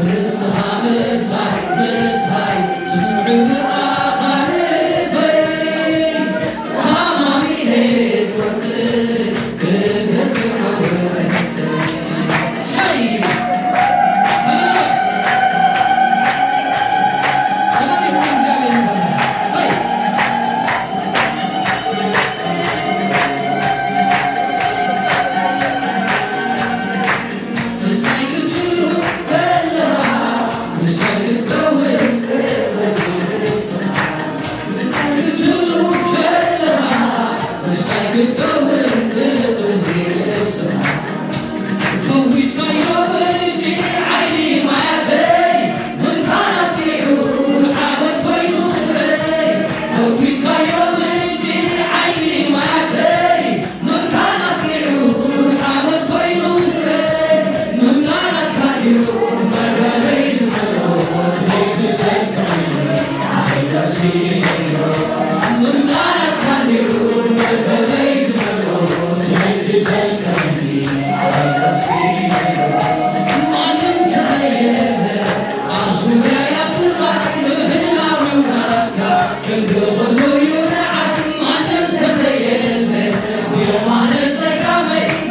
ንስኻ ምሳይ ምሳይ ትምዕር ኣኻልበይ ታማሚነ ዝወፅእ ክገዝእ ዓወት ሳይ ሃሌሉያ ተባረክ እግዚኣብሔር ይባረክ ሳይ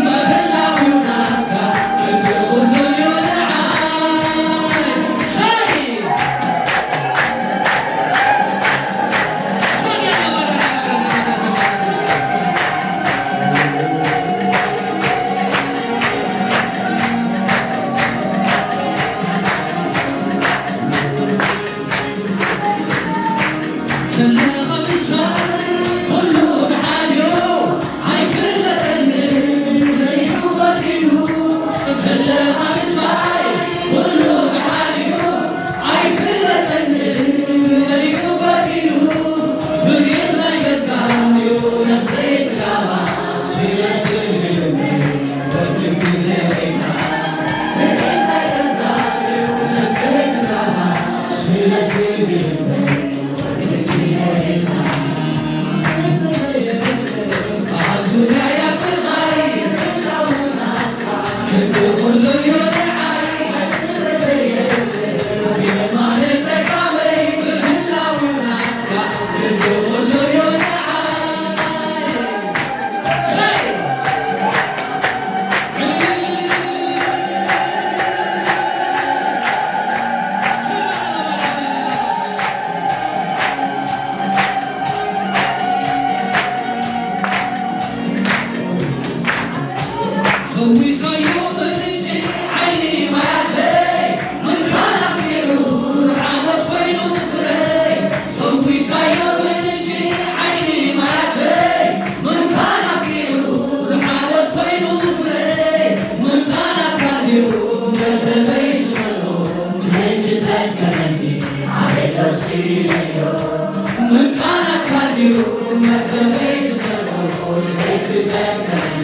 ምንጪ ዓይኒ ማያተይ ምንካን ኣፍሪሑ ዓወት ኮይኑ ፍረይ። ፈዊስካዮ ምንጪ ዓይኒ ማያተይ ምንካን ኣፍሪሑ ዓወት ኮይኑ ፍረይ። ምምጻእ ናትካ ድዩ መርበበይ ዝመልኦ፣ ትመንጭ ዘድከመኒ ኣበይ ደው ሲለዮ። ምምጻእ ናትካ ድዩ መርበበይ ዝመልኦ፣ ትመንጭ ዘድከመኒ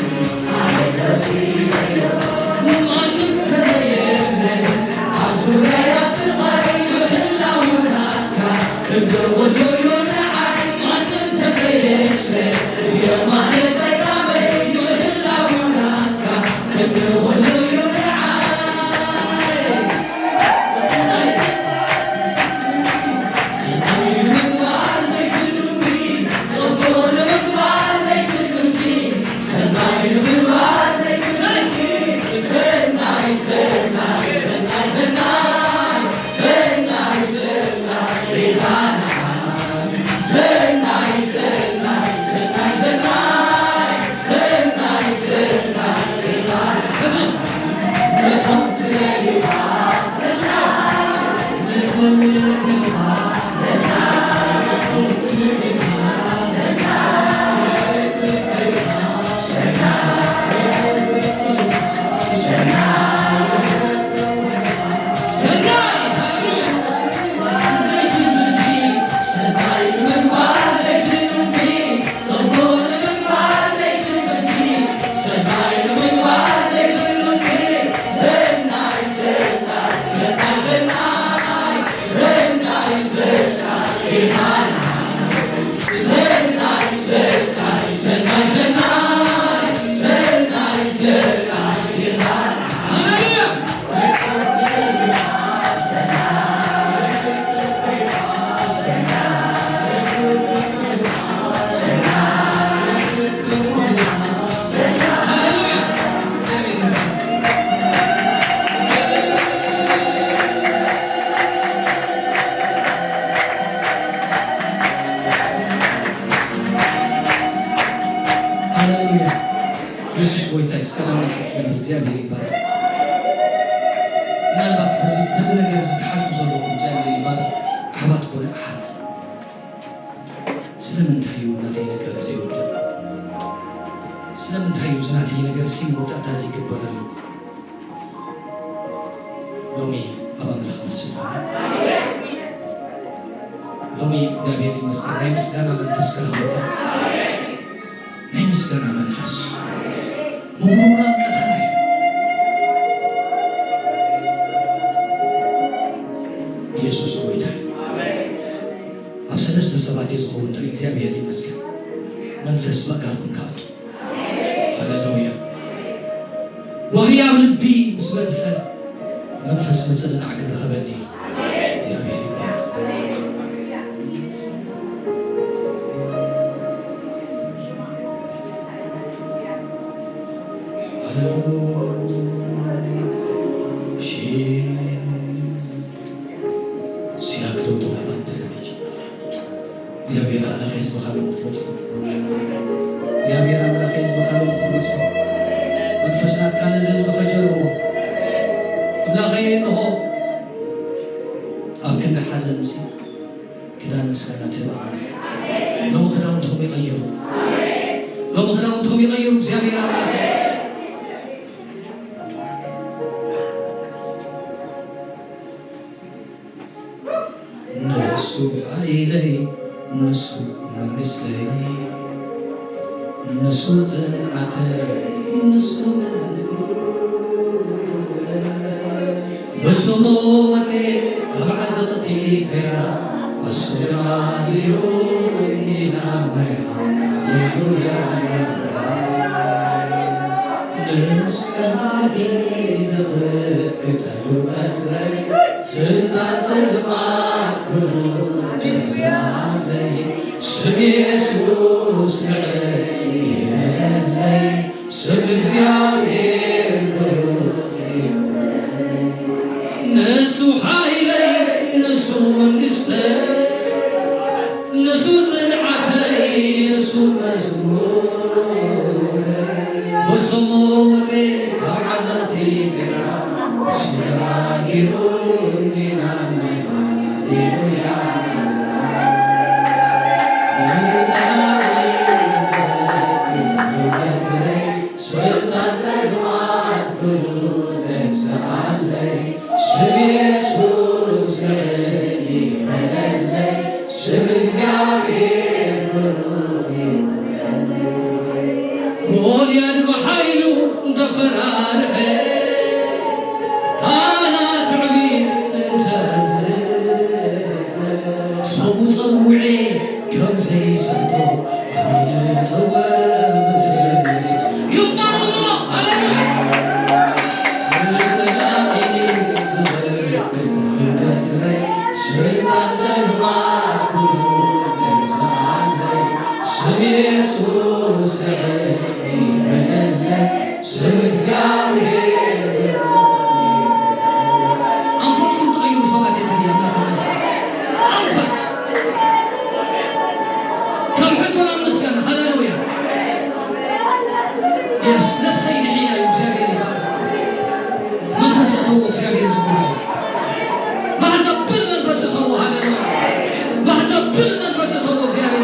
ሃሌሉያ። የሱስ ጎይታ እዩ። እስከ ናብ ናይ ሓፍትና እግዚኣብሔር ይባረክ። ምናልባት በዚ፣ በዚ ነገር እዚ ትሓልፉ ዘለኹም እግዚኣብሔር ይባረክ። ኣሕዋት ኮነ ኣሓት፣ ስለምንታይ እዩ ናተይ ነገር ዘይወድእ? ስለምንታይ እዩ እዚ ናተይ ነገር እስኪ መወዳእታ ዘይግበረሉ? ሎሚ ኣብ ኣምላኽ መልሲ ንረክብ። ሎሚ እግዚኣብሔር ይመስገን፣ ናይ ምስጋና መንፈስ ክረኽበካ፣ ናይ ምስጋና መንፈስ ምጉርምራም ቀተና እዩ። ኢየሱስ ጎይታ እዩ። ኣብ ሰለስተ ሰባት እዩ ዝኸውን ንርኢ። እግዚኣብሔር ይመስገን። መንፈስ መእጋርኩም ክኣቱ። ሃሌሉያ። ዋህያ ኣብ ልቢ ምስ በዝሐ መንፈስ ምጽንናዕ ግን ርኸበኒ። እግዚኣብሔር ይባረክ። ሃሌሉያ። ሺ ሲያክሎቶ ላባንተ ደረጃ። እግዚኣብሔር ኣምላኽ ህዝብኻ ሎም ክትበጽሖ። እግዚኣብሔር ኣምላኽ ህዝብኻ ሎም ክትበጽሖ። መንፈስ ናትካ ነዚ ህዝቢ ከጀርብዎ። ኣምላኸይ እንሆ ኣብ ክንዲ ሓዘን ሲ ክዳን ምስጋና ትህብ ኣምላኽ። ሎሚ ክዳውንትኹም ይቐይሩ። ሎሚ ክዳውንትኹም ይቐይሩ እግዚኣብሔር ኣምላኽ። ንሱ ሓይለይ፣ ንሱ መንግስተይ፣ ንሱ ጽንዓተይ፣ ንሱ መዝሙረይ። ብስሙ መጺኤ ካብ ዓዘቕቲ ፌራ፣ እሱ ድማ ይሩኒ ናብ ናይ ሃሌሉያ ናብራ። ንሱ ጥራይ እዩ ዝኽድ ክጠሉ ቀትረይ፣ ስልጣን ጸልማት ኩሉ ስልጣነይ። ስም የሱስ ልዕል ይበለይ፣ ስም እግዚኣብሔር ብሩኽ ይበለይ። ንሱ ሓይለይ፣ ንሱ መንግስተይ፣ ንሱ ጽንዓተይ፣ ንሱ መዝሙረይ። ብስሙ ወጼ ካብ ዓዘቕቲ ስጋጊሩኒ ናብ ናይ ሃሌሉያ። ንጸላኢ ዘጥፍእ በትረይ፣ ስልጣን ጸልማት ኩሉ ዘንስኣለይ፣ ስም የሱስ ልዕል ይበለለይ፣ ስም እግዚኣብሔር ብሩኽ ይኹን። ጎልያድ ብሓይሉ እንተፈራርሐ፣ ታና ትዕቢት እንተብዝሕ፣ ስሙ ጸውዔ ከም ዘይስሕቶ ኣሚነ እጸውዕ በስም የሱስ። ግንባር ውድሮ፣ ሃሌሉያ። ንጸላኢ ዝበልዕ በትረይ፣ ስልጣን ጸልማት ኩሉ ተንስኣለይ፣ ስም የሱስ ልዕል ይበለለይ፣ ስም እግዚኣብሔር። ኣንፈትኩም ትቕይሩ ሰባት የድልየ፣ ኣምላኽ ይመስገን። ኣንፈት ካብ ሕቶ ናብ ምስጋና፣ ሃሌሉያ። የስ፣ ነፍሰይ ድሒና እዩ፣ እግዚኣብሔር ይባረክ። መንፈስ እተዎ እግዚኣብሔር ዝኮነ ባህ ዘብል መንፈስ እተዎ፣ ሃሌሉያ። ባህ ዘብል መንፈስ እተዎ እግዚኣብሔር።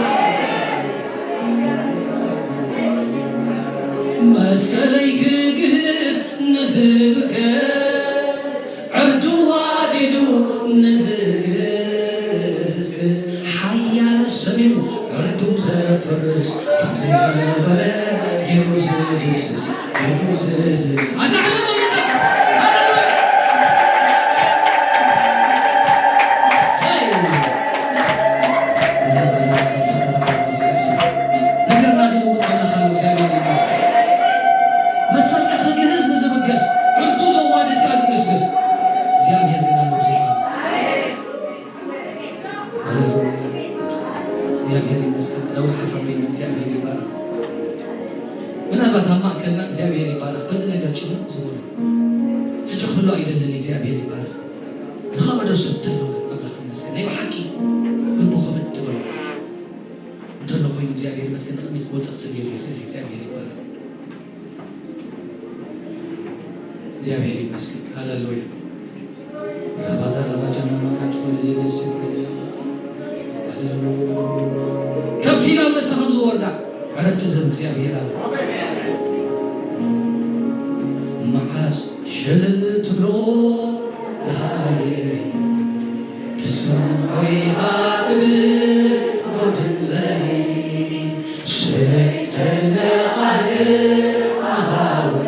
መሰለይ ክግህስ ንዝብገስ፣ ዕርዱ ዋዲዱ ንዝግስግስ፣ ሓያል ሰሚሩ ዕርዱ ዘፍርስ፣ ካብ ዘይነበረ ገይሩ ዝድምስስ፣ ገይሩ ዝድምስስ። ኣዳዕደሎ ነታ። ሃሌሉያ። ሰይ። ነገርና ዝልውጥ ኣምላኽ ኣሎ። እግዚኣብሔር ይመስገን። መሰልካ ክግህስ ንዝብገስ፣ ዕርዱ ዘዋድድካ ዝግስግስ እግዚኣብሔር ግን ኣሎ ብዙፋኑ። ሃሌሉያ። እግዚኣብሔር ይመስገን። ለውል ሓፈር ቤና እግዚኣብሔር ይባረክ። ምናልባት ኣብ ማእከልና እግዚኣብሔር ይባረክ በዚ ነገር ጭንቕ ዝበሎ ሕጂ ክህሉ ኣይደልን። እግዚኣብሔር ይባረክ። ዝኸበዶ ሰብ ተሎ ግን ኣምላኽ ይመስገን። ናይ ብሓቂ ልቡ ክብድ ትበሎ እንተሎ ኮይኑ እግዚኣብሔር ይመስገን ንቕድሚት ክወፅእ ክትደልዩ ይኽእል እዩ። እግዚኣብሔር ይባረክ። እግዚኣብሔር ይመስገን። ሃሌሉያ። ራባታ ራባጃና ማካት ወለደ በሰከለ። ሃሌሉያ። ከብቲ ናብ ርእሲ ከም ዝወርዳ ዕረፍቲ ዝህብ እግዚኣብሔር ኣሎ። መዓስ ሸለል ትብሎ ደሃየ ክሰምዖ ኢኻ ትብል ድምፀይ፣ ስለይተነቓህር ኣኻውሕ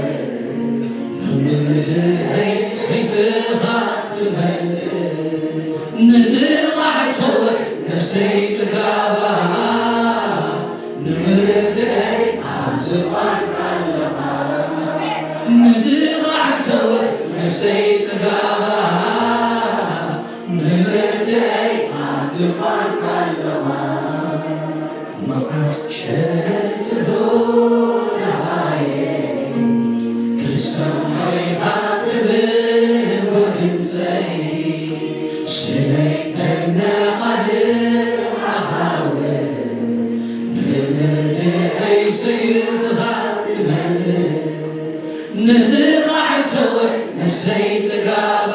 ንምድረይ ሰይፍኻ ትመልእ። ነዚ ቃሕቶት ነፍሰይ ጽጋባ ንምርድኣይ ኣብ ዝፋንካ ኣለኻ። ነዚ ቃሕቶት ነፍሰይ ጽጋባ ንምርድኣይ ኣብ ዝፋንካ ኣለኻ። መዓስ ሸለል ትብሎ ደሃየ ክሰምዖ ኢኻ ትብል ድምፀይ። ስለይተነቓህር ኣኻውሕ ንምርድኣይ ሰይፍኻ ትመልእ። ነዚ ቃሕቶት ነፍሰይ ጽጋባ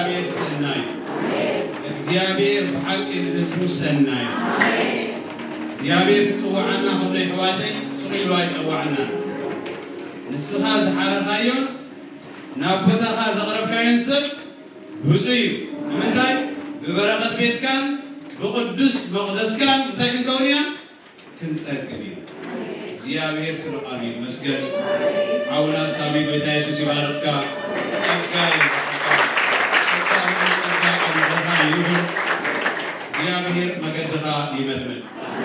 እግዚኣብሔር ሰናይ። እግዚኣብሔር ብሓቂ ንህዝቡ ሰናይ። እግዚኣብሔር ዝጽውዓና ከሎ፣ ይሕዋተይ፣ ስቕ ኢሉ ኣይጸውዓና። ንስኻ ዝሓረኻዮን ናብ ቦታኻ ዘቕረብካዮን ሰብ ብፁዕ እዩ። ንምንታይ? ብበረኸት ቤትካን ብቕዱስ መቕደስካን እንታይ ክንከውን ኢና? ክንጸግብ ኢና። እግዚኣብሔር ስለ ቃሉ ይመስገን። ሓውና ሳሚ፣ ጎይታ የሱስ ይባርኽካ። ጸጋ ይባርኽካ። ጸጋ፣ ጸጋ ኣምሮኻ ይሁን። እግዚኣብሔር መገድኻ ይመልመል።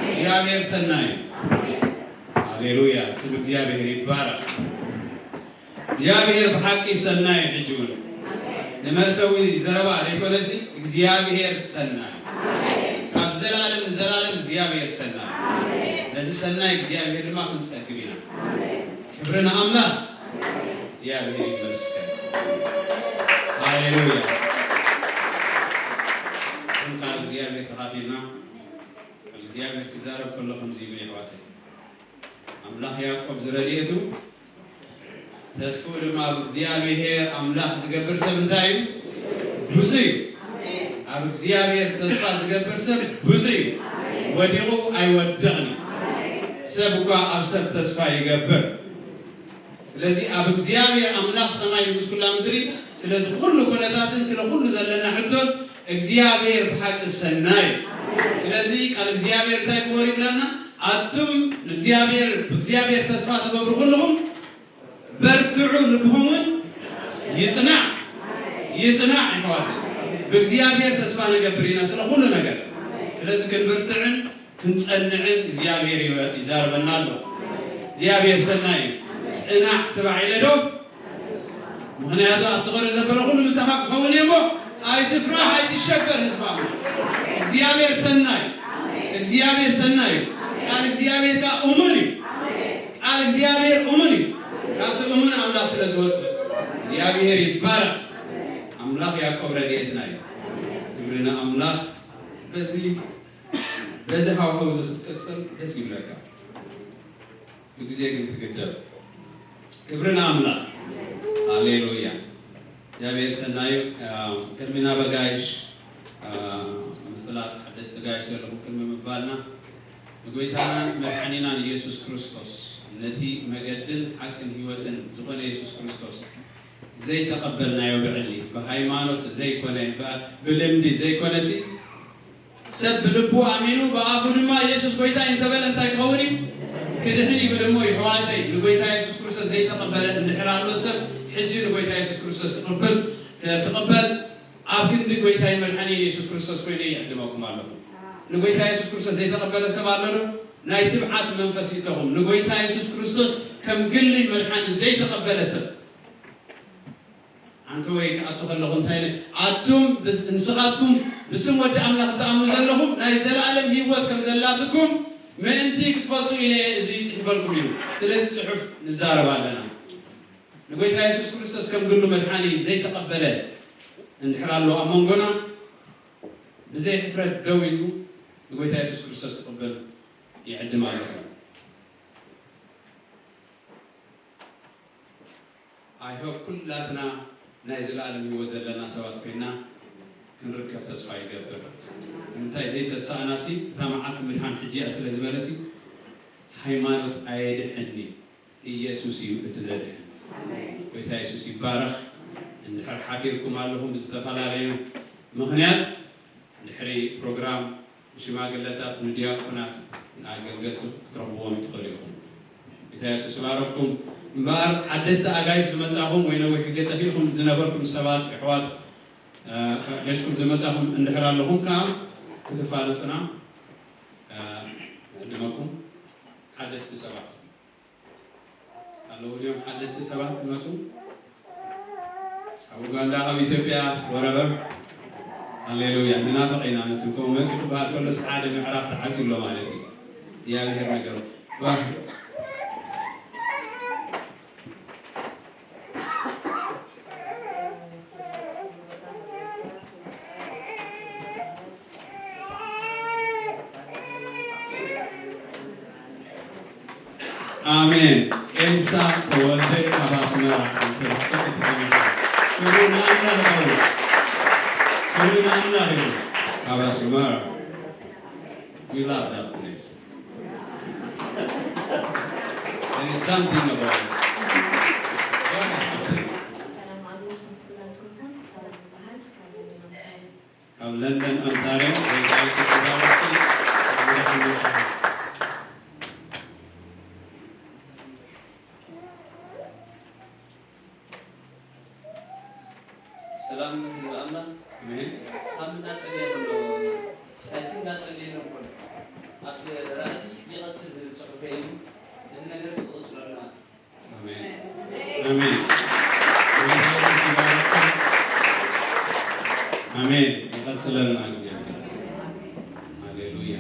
እግዚኣብሔር ሰናይ። ሃሌሉያ። ስም እግዚኣብሔር ይባረኽ። እግዚኣብሔር ብሓቂ ሰናይ እዩ። ሕጂ እውን ንመእተዊ ዘረባ ዘይኮነሲ እግዚኣብሔር ሰናይ፣ ካብ ዘላለም ንዘላለም እግዚኣብሔር ሰናይ። ነዚ ሰናይ እግዚኣብሔር ድማ ክንጸግብ ኢና። ክብሪ ንኣምላኽ። እግዚኣብሔር ይመስገን። ሃሌሉያ። እዞም ቃል እግዚኣብሔር ተኻፊልና፣ ቃል እግዚኣብሔር ክዛረብ ከሎ ከምዚ ይብል፣ የሕዋተይ። ኣምላኽ ያዕቆብ ዝረድኤቱ ተስፍኡ ድማ ኣብ እግዚኣብሔር ኣምላኽ ዝገብር ሰብ እንታይ እዩ? ብፁዕ እዩ። ኣብ እግዚኣብሔር ተስፋ ዝገብር ሰብ ብፁዕ እዩ። ወዲቑ ኣይወድቕን እዩ። ሰብ እኳ ኣብ ሰብ ተስፋ ይገብር። ስለዚ ኣብ እግዚኣብሔር ኣምላኽ ሰማይ ምስ ኩላ ምድሪ፣ ስለዚ ኩሉ ኩነታትን ስለ ኩሉ ዘለና ሕቶን እግዚኣብሔር ብሓቂ ሰናይ እዩ። ስለዚ ቃል እግዚኣብሔር እንታይ ክወር ይብለና? ኣቱም ንእግዚኣብሔር፣ ብእግዚኣብሔር ተስፋ ትገብሩ ኩልኹም በርትዑ፣ ልብኹም እውን ይጽናዕ፣ ይጽናዕ። ይሕዋት፣ ብእግዚኣብሔር ተስፋ ንገብር ኢና ስለ ኩሉ ነገር። ስለዚ ክንብርትዕን ክንጸንዕን እግዚኣብሔር ይበ-፣ ይዛረበና ኣሎ። እግዚኣብሔር ሰናይ እዩ። ጽናዕ ትባዕ ኢለ ዶ? ምኽንያቱ ኣብቲ ቀረ ዘበለ ኩሉ ምሳኻ ክኸውን እየ እሞ ኣይትፍራህ፣ ኣይትሸበር ህዝቢ ኣምላኽ። እግዚኣብሔር ሰናይ፣ እግዚኣብሔር ሰናይ እዩ። ቃል እግዚኣብሔር ከኣ እሙን እዩ። ቃል እግዚኣብሔር እሙን እዩ። ካብቲ እሙን ኣምላኽ ስለ ዝወጽእ እግዚኣብሔር ይባረኽ። ኣምላኽ ያዕቆብ ረድኤትና እዩ። ክብሪ ንኣምላኽ። በዚ፣ በዚ ሃዋህው እዚ ክትቅጽል ደስ ይብለካ። ብግዜ ግን ትግደብ። ክብሪ ንኣምላኽ። ሃሌሉያ። እግዚኣብሔር ሰናዩ። እ፣ ቅድሚ ናብ ኣጋይሽ፣ እ፣ ምፍላጥ ሓደስቲ ኣጋይሽ ዘለኹም ቅድሚ ምባልና፣ ንጎይታናን መድሓኒናን ኢየሱስ ክርስቶስ፣ ነቲ መገድን ሓቅን ህይወትን ዝኾነ ኢየሱስ ክርስቶስ ዘይተቐበልናዮ፣ ብዕሊ ብሃይማኖት ዘይኮነ፣ ብ-፣ ብልምዲ ዘይኮነሲ፣ ሰብ ብልቡ ኣሚኑ ብኣፉ ድማ ኢየሱስ ጎይታ እዩ እንተበለ እንታይ ክኸውን እዩ? ክድሕን እዩ። ብድሞ ይሕዋተይ፣ ንጎይታ ኢየሱስ ክርስቶስ ዘይተቐበለ እንድሕር ኣሎ ሰብ፣ ሕጂ ንጎይታ ኢየሱስ ክርስቶስ ክቕብል፣ ክቕበል ኣብ ክንዲ ጎይታይን መድሓኒን ኢየሱስ ክርስቶስ ኮይነ ይዕድመኩም ኣለኹ። ንጎይታ ኢየሱስ ክርስቶስ ዘይተቐበለ ሰብ ኣሎ ዶ? ናይ ትብዓት መንፈስ ይእተኹም። ንጎይታ ኢየሱስ ክርስቶስ ከም ግሊ መድሓኒ ዘይተቐበለ ሰብ፣ ኣንተ ወይ ክኣቱ ከለኹ እንታይ ኢለ? ኣቱም ብስ-፣ ንስኻትኩም ብስም ወዲ ኣምላኽ እትኣምኑ ዘለኹም ናይ ዘለኣለም ህይወት ከም ዘላትኩም ምእንቲ ክትፈልጡ ኢለ እየ እዚ ይጽሕፈልኩም ኢሉ። ስለዚ ጽሑፍ ንዛረብ ኣለና። ንጎይታ የሱስ ክርስቶስ ከም ግሉ መድሓኒ ዘይተቐበለ እንድሕር ኣሎ ኣብ መንጎና፣ ብዘይ ሕፍረት ደው ኢሉ ንጎይታ የሱስ ክርስቶስ ክቕበል ይዕድም ኣለኹ። I hope ኩላትና ናይ ዘለኣለም ህይወት ዘለና ሰባት ኮይና ክንርከብ ተስፋ ይገብር። ንምንታይ ዘይተሳእናሲ እታ መዓልቲ ምድሓን ሕጂ እያ ስለ ዝበለሲ፣ ሃይማኖት ኣየድሕንኒ፣ ኢየሱስ እዩ እቲ ዘድሕን። ጎይታ የሱስ ይባረኽ። እንድሕር ሓፊርኩም ኣለኹም ብዝተፈላለዩ ምኽንያት፣ ድሕሪ ፕሮግራም ንሽማግለታት፣ ንዲያቆናት፣ ንኣገልገልቲ ክትረኽብዎም ትኽእሉ ኢኹም። ጌታ የሱስ ይባረኽኩም። እምበኣር ሓደስቲ ኣጋይሽ ዝመጻኹም ወይ ነዊሕ ግዜ ጠፊእኩም ዝነበርኩም ሰባት፣ ኣሕዋት፣ እ፣ ገሽኩም ዝመጻኹም እንድሕር ኣለኹም ከኣ ክትፋለጡና፣ እ፣ ንዕድመኩም። ሓደስቲ ሰባት ኣለዉ ድዮም ሓደስቲ ሰባት ዝመጹ? ኣብ ኡጋንዳ፣ ኣብ ኢትዮጵያ፣ wherever። ሃሌሉያ። ንናፍቕ ኢና። መቸም ከምኡ መጺኡ ክበሃል ከሎስ ሓደ ምዕራፍ ተዓጽዩ ኣሎ ማለት እዩ። እግዚኣብሔር ነገሩ። ባህ። ኣሜን። ኤልሳ ተወልደ ካብ ኣስመራ። ክብሪ ንኣምላኽ ይኹን። ክብሪ ንኣምላኽ ይኹን። ካብ ኣስመራ። We love that place. There is something about it. What happened? ሰላም ኣምላኽ ምስ ኩላትኩም ይኹን። ሳራ ይበሃል፣ ካብ ለንደን ኦንታርዮ። ካብ ለንደን ኦንታርዮ። ሰላም ህዝቢ ኣምላኽ። ኣሜን። ሳሚ እንዳጸለየ ከሎ፣ ስታይሲ እንዳጸለየ ነው እኮ። ኣብ ራእሲ ይቐጽል ዝብል ጽሑፍ የለን። እዚ ነገር ክቕጽሎ ኣለና። ኣሜን። ኣሜን። ኣሜን። ይቐጽለልና እግዚኣብሔር። ሃሌሉያ።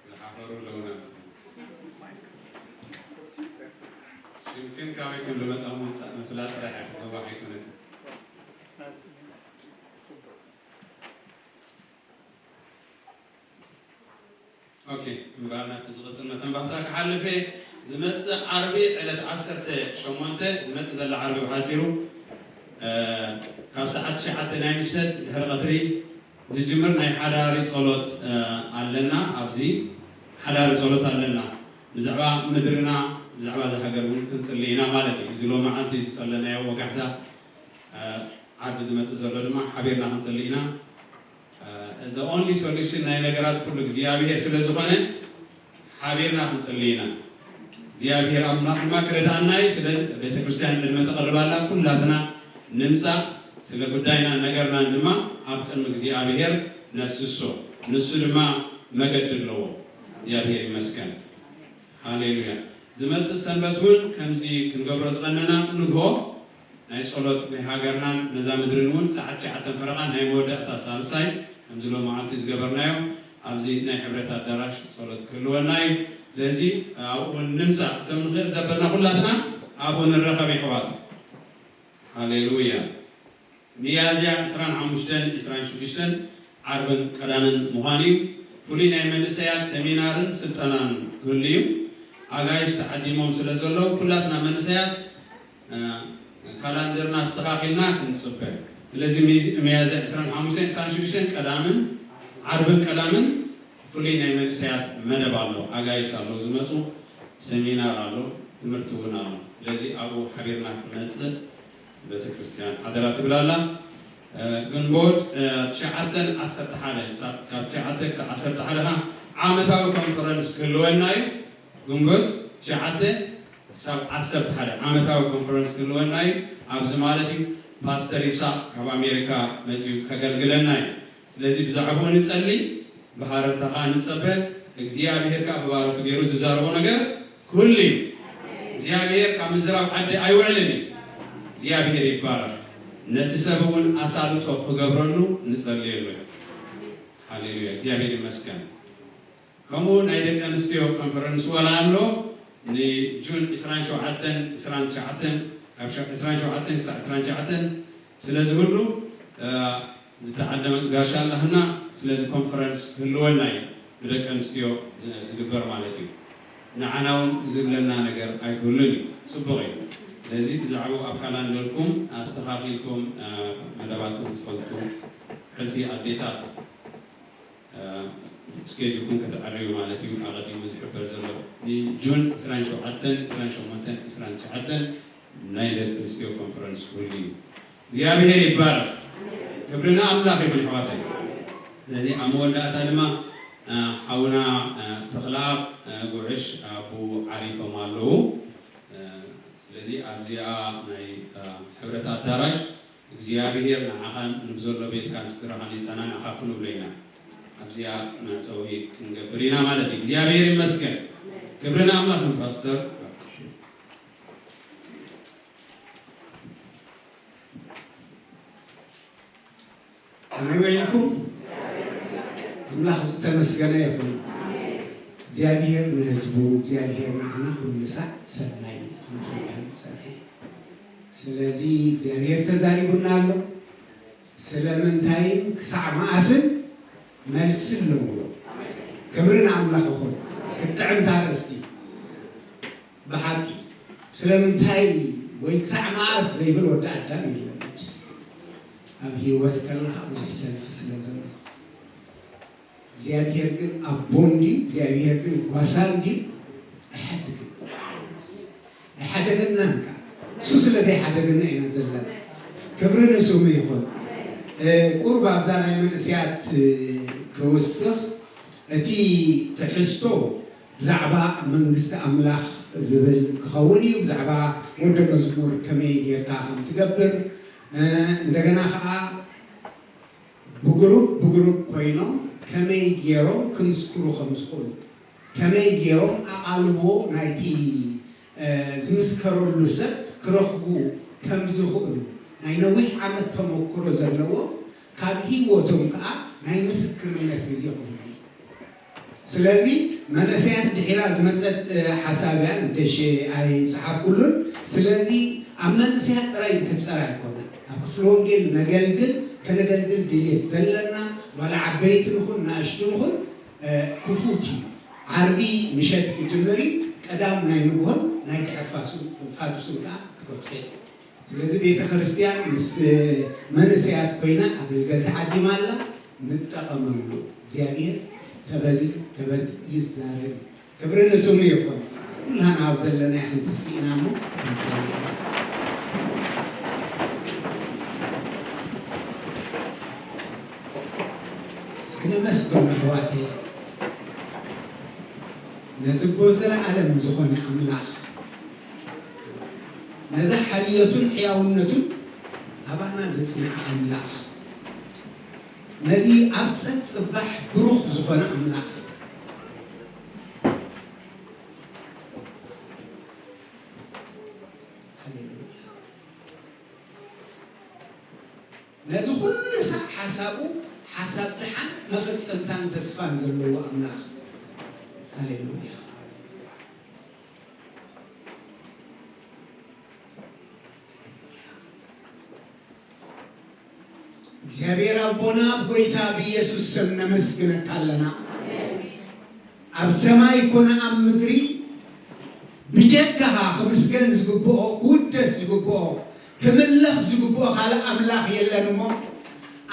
ዝሓፈሩ ኣለውና። ሽምክን ካበይ ከም ዝመጻ ምውጻእ ምፍላጥ ጥራሕ እያ፣ ክትህዋ ኣይኮነትን። ኦኬ፣ እምበኣር ናብቲ ዝቕጽል መተንባህታ ክሓልፍ እየ። ዝመጽእ ዓርቢ ዕለት ዓሰርተ ሸሞንተ፣ ዝመጽእ ዘላ ዓርቢ ብሓጺሩ፣ እ፣ ካብ ሰዓት ትሽዓተ ናይ ምሸት ድሕሪ ቀትሪ ዝጅምር ናይ ሓዳሪ ጸሎት፣ እ፣ ኣለና። ኣብዚ ሓዳሪ ጸሎት ኣለና። ብዛዕባ ምድርና፣ ብዛዕባ እዛ ሃገር እውን ክንጽሊ ኢና ማለት እዩ። እዚ ሎም መዓልቲ ዝጸለናዮ ወጋሕታ፣ እ፣ ዓርቢ ዝመጽእ ዘሎ ድማ ሓቢርና ክንጽሊ ኢና። እ፣ the only solution ናይ ነገራት ኩሉ እግዚኣብሔር ስለ ዝኾነ ሓቢርና ክንጽሊ ኢና። እግዚኣብሔር ኣምላኽ ድማ ክረድኣና እዩ። ስለ ቤተ ክርስቲያን ቅድመ ተቐርብ ኣላ። ኩላትና ንምጻእ፣ ስለ ጉዳይናን ነገርናን ድማ ኣብ ቅድሚ እግዚኣብሔር ነፍስሶ። ንሱ ድማ መገዲ ኣለዎ። እግዚኣብሔር ይመስገን። ሃሌሉያ። ዝመጽእ ሰንበት እውን ከምዚ ክንገብሮ ዝቐነና ንግሆ ናይ ጸሎት ናይ ሃገርናን ነዛ ምድርን እውን ሰዓት ትሽዓተ ፈረቓ ናይ መወዳእታ ሳልሳይ ከምዚ ሎም መዓልቲ ዝገበርናዮ ኣብዚ ናይ ሕብረት ኣዳራሽ ጸሎት ክህልወና እዩ። ስለዚ ኣብኡ እውን ንምጻእ፣ እቶም ንኽእል ዘበልና ኩላትና ኣብኡ ንረኸብ የሕዋት። ሃሌሉያ። ሚያዝያ ዕስራን ሓሙሽተን ዕስራን ሽዱሽተን ዓርብን ቀዳምን ምዃኑ እዩ። ፍሉይ ናይ መንእሰያት ሰሚናርን ስልጠናን ክህሉ እዩ። ኣጋይሽ ተዓዲሞም ስለ ዘለዉ ኩላትና መንእሰያት፣ እ፣ ካላንደርና ኣስተኻኺልና ክንጽበ። ስለዚ ሚዝ-፣ ሚያዝያ ዕስራን ሓሙሽተን ዕስራን ሽዱሽተን ቀዳምን ዓርብን ቀዳምን ፍሉይ ናይ መንእሰያት መደብ ኣሎ። ኣጋይሽ ኣለዉ ዝመጹ፣ ሰሚናር ኣሎ፣ ትምህርቲ እውን ኣሎ። ስለዚ ኣብኡ ሓቢርና ክንመጽእ ቤተ ክርስቲያን ሓደራ ትብል ኣላ። እ፣ ግንቦት፣ እ፣ ትሽዓተን ዓሰርተ ሓደ፣ ክሳብ፣ ካብ ትሽዓተ ክሳብ ዓሰርተ ሓደ ኸዓ ዓመታዊ ኮንፈረንስ ክህልወና እዩ። ግንቦት ትሽዓተ ክሳብ ዓሰርተ ሓደ ዓመታዊ ኮንፈረንስ ክህልወና እዩ። ኣብዚ ማለት እዩ ፓስተር ይስሐቅ ካብ ኣሜሪካ መጺኡ ከገልግለና እዩ። ስለዚ ብዛዕባኡ ንጸሊ፣ ብሃረርታ ኸዓ ንጸበ። እግዚኣብሔር ከኣ ብባሮቱ ገይሩ ዝዛረቦ ነገር ክህሉ እዩ። እግዚኣብሔር ካብ ምዝራብ ዓዲ ኣይውዕልን እዩ። እግዚኣብሔር ይባረኽ። ነቲ ሰብ እውን ኣሳልጦ ክገብረሉ ንጸልየሉ እዩ። ሃሌሉያ፣ እግዚኣብሔር ይመስገን። ከምኡ ናይ ደቂ ኣንስትዮ ኮንፈረንስ ወላ ኣሎ፣ ንጁን ዕስራን ሸውዓተን፣ ዕስራን ትሽዓተን፣ ካብ ሸ-፣ ዕስራን ሸውዓተን ክሳዕ ዕስራን ትሽዓተን ስለ ዝህሉ፣ እ፣ ዝተዓደመት ጋሻ ኣላህና። ስለዚ ኮንፈረንስ ክህልወና እዩ፣ ብደቂ ኣንስትዮ ዝ-፣ ዝግበር ማለት እዩ። ንዓና እውን ዝብለና ነገር ኣይክህሉን እዩ። ጽቡቕ እዩ። ስለዚ ብዛዕባኡ ኣብ ካላንደርኩም ኣስተኻኺልኩም፣ እ፣ መደባትኩም ክትፈልጡ፣ ሕልፊ ኣዴታት፣ እ፣ ስኬጁልኩም ከተዕርዩ ማለት እዩ። ኣቐዲሙ ዝሕበር ዘሎ ንጁን ዕስራን ሸውዓተን፣ ዕስራን ሸሞንተን፣ ዕስራን ትሽዓተን ናይ ደቂ ኣንስትዮ ኮንፈረንስ ክህሉ እዩ። እግዚኣብሔር ይባረክ። ክብሪ ንኣምላኽ ይኹን፣ ኣሕዋተይ። ስለዚ ኣብ መወዳእታ ድማ፣ እ፣ ሓውና፣ እ፣ ተኽለኣብ፣ እ፣ ጉዕሽ ኣብኡ ዓሪፎም ኣለዉ። እ፣ ስለዚ ኣብዚኣ ናይ፣ እ፣ ሕብረት ኣዳራሽ እግዚኣብሔር ንዓኻን ንብዘሎ ቤትካን ስድራኻን የጸናንዕኻ ክንብሎ ኢና። ኣብዚኣ መዕጸዊ ክንገብር ኢና ማለት እዩ። እግዚኣብሔር ይመስገን። ክብሪ ንኣምላኽ። ፓስተር፣ ከመይ ውዒልኩም? ኣምላኽ ዝተመስገነ ይኹን። እግዚኣብሔር ንህዝቡ፣ እግዚኣብሔር ንዓና ኩሉ ሳዕ ሰናይ እዩ። ንኽንብል ጸንሐ። ስለዚ እግዚኣብሔር ተዛሪቡና ኣሎ። ስለምንታይን ክሳዕ መኣስን መልሲ ኣለዎ። ክብሪ ንኣምላኽ ይኹን። ክትጥዕምታ ኣርእስቲ። ስለምንታይ ወይ ክሳዕ መኣስ ዘይብል ወዲ ኣዳም የለን። ኣብ ህይወት ከለኻ ብዙሕ ሰልፊ ስለ ዘሎ፣ እግዚኣብሔር ግን ኣቦ እንድዩ፣ እግዚኣብሔር ግን ጓሳ እንድዩ፣ ኣይሓድግን። ኣይሓደገናን ከኣ። እሱ ስለ ዘይሓደገና ኢና ዘለና። ክብሪ ንስሙ ይኹን። እ፣ ቁሩብ ኣብዛ ናይ መንእሰያት፣ እ፣ ክውስኽ፣ እቲ ትሕዝቶ ብዛዕባ መንግስቲ ኣምላኽ ዝብል ክኸውን እዩ። ብዛዕባ ወደ መዝሙር ከመይ ጌርካ ከም ትገብር፣ እ፣ እንደገና ኸኣ ብግሩፕ ብግሩፕ ኮይኖም ከመይ ገይሮም ክምስክሩ ከም ዝኽእሉ፣ ከመይ ገይሮም ኣቓልቦ ናይቲ፣ እ፣ ዝምስከረሉ ሰብ ክረኽቡ ከም ዝኽእሉ፣ ናይ ነዊሕ ዓመት ተመክሮ ዘለዎም፣ ካብ ህይወቶም ከኣ ናይ ምስክርነት ግዜ ክህሉ እዩ። ስለዚ መንእሰያት ድሒራ ዝመጸት፣ እ፣ ሓሳብ እያ፣ ንተሼ ኣይጸሓፍኩሉን። ስለዚ ኣብ መንእሰያት ጥራይ ዝሕጸር ኣይኮነን። ኣብ ክፍሊ ወንጌል ነገልግል፣ ከነገልግል ድልየት ዘለና፣ ዋላ ዓበይቲ ንኹን፣ ንኣሽቱ ንኹን፣ እ፣ ክፉት እዩ። ዓርቢ ምሸት ክጅምር እዩ። ቀዳም ናይ ንግሆን ናይ ድሕር ፋሱ-፣ ፋቱስን ከኣ ክቕጽል እዩ። ስለዚ ቤተ ክርስቲያን ምስ መንእሰያት ኮይና ኣገልገልቲ ዓዲማ ኣላ። ንጠቐመሉ። እግዚኣብሔር ተበዚ-፣ ተበዚ ይዛረብ። ክብሪ ንስሙ ይኹን። ኩላና ኣብ ዘለና ይኹን ተስኢና እሞ ክንጸልይ። እስኪ ነመስግን ኣሕዋተይ። ነዚ ኣቦ ዘለኣለም ዝኾነ ኣምላኽ፣ ነዚ ሓልዮቱን ሕያውነቱን ኣባና ዘጽንዐ ኣምላኽ፣ ነዚ ኣብ ጸጽባሕ ብሩኽ ዝኾነ ኣምላኽ፣ ሃሌሉያ። ነዚ ኩሉ ሳዕ ሓሳቡ ሓሳብ ደሓን መፈጸምታን ተስፋን ዘለዎ ኣምላኽ። ሃሌሉያ። እግዚኣብሔር ኣቦና፣ ብጎይታ ብኢየሱስ ስም ነመስግነካ ኣለና። ኣብ ሰማይ ኮነ ኣብ ምድሪ ብጀካኻ ክምስገን ዝግብኦ፣ ክውደስ ዝግብኦ፣ ክምለኽ ዝግብኦ ካልእ ኣምላኽ የለን እሞ፣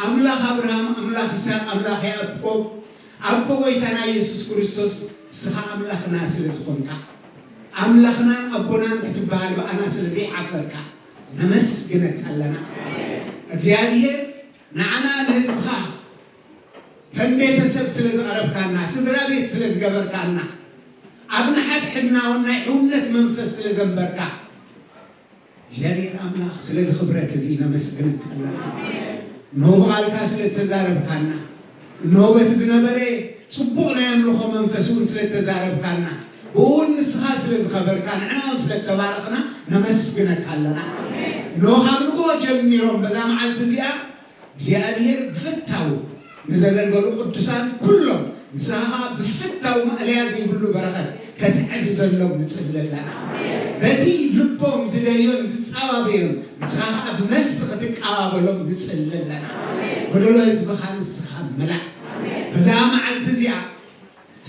ኣምላኽ ኣብርሃም፣ ኣምላኽ ይስሐቅ፣ ኣምላኽ ያዕቆብ፣ ኣቦ ጎይታና ኢየሱስ ክርስቶስ፣ ንስኻ ኣምላኽና ስለ ዝኾንካ፣ ኣምላኽናን ኣቦናን ክትበሃል ብኣና ስለ ዘይሓፈርካ፣ ነመስግነካ ኣለና። እግዚኣብሔር ንዓና ንህዝብኻ ከም ቤተሰብ ስለ ዝቐረብካና፣ ስድራ ቤት ስለ ዝገበርካና፣ ኣብ ንሓድሕድና እውን ናይ ሕውነት መንፈስ ስለ ዘንበርካ፣ እግዚኣብሔር ኣምላኽ ስለዚ ክብረት እዚ ነመስግነካ ኣለና። እንሆ ብቓልካ ስለ እተዛረብካና፣ እንሆ በቲ ዝነበረ ጽቡቕ ናይ ኣምልኾ መንፈስ እውን ስለ እተዛረብካና፣ ብእውን ንስኻ ስለ ዝኸበርካ፣ ንሕና እውን ስለ እተባረኽና ነመስግነካ ኣለና። እንሆ ካብ ንግሆ ጀሚሮም በዛ መዓልቲ እዚኣ እግዚኣብሔር ብፍታው ንዘገልገሉ ቅዱሳን ኩሎም ንስኻ ኸኣ ብፍታው ማእለያ ዘይብሉ በረኸት ከተዕዝዘሎም ንጽሊ ኣለና። በቲ ልቦም ዝደልዮን ዝጸባበዮን ንስኻ ኸኣ ብመልሲ ክትቀባበሎም ንጽሊ ኣለና። ጎደሎ ህዝብኻ ንስኻ ምላእ። በዛ መዓልቲ እዚኣ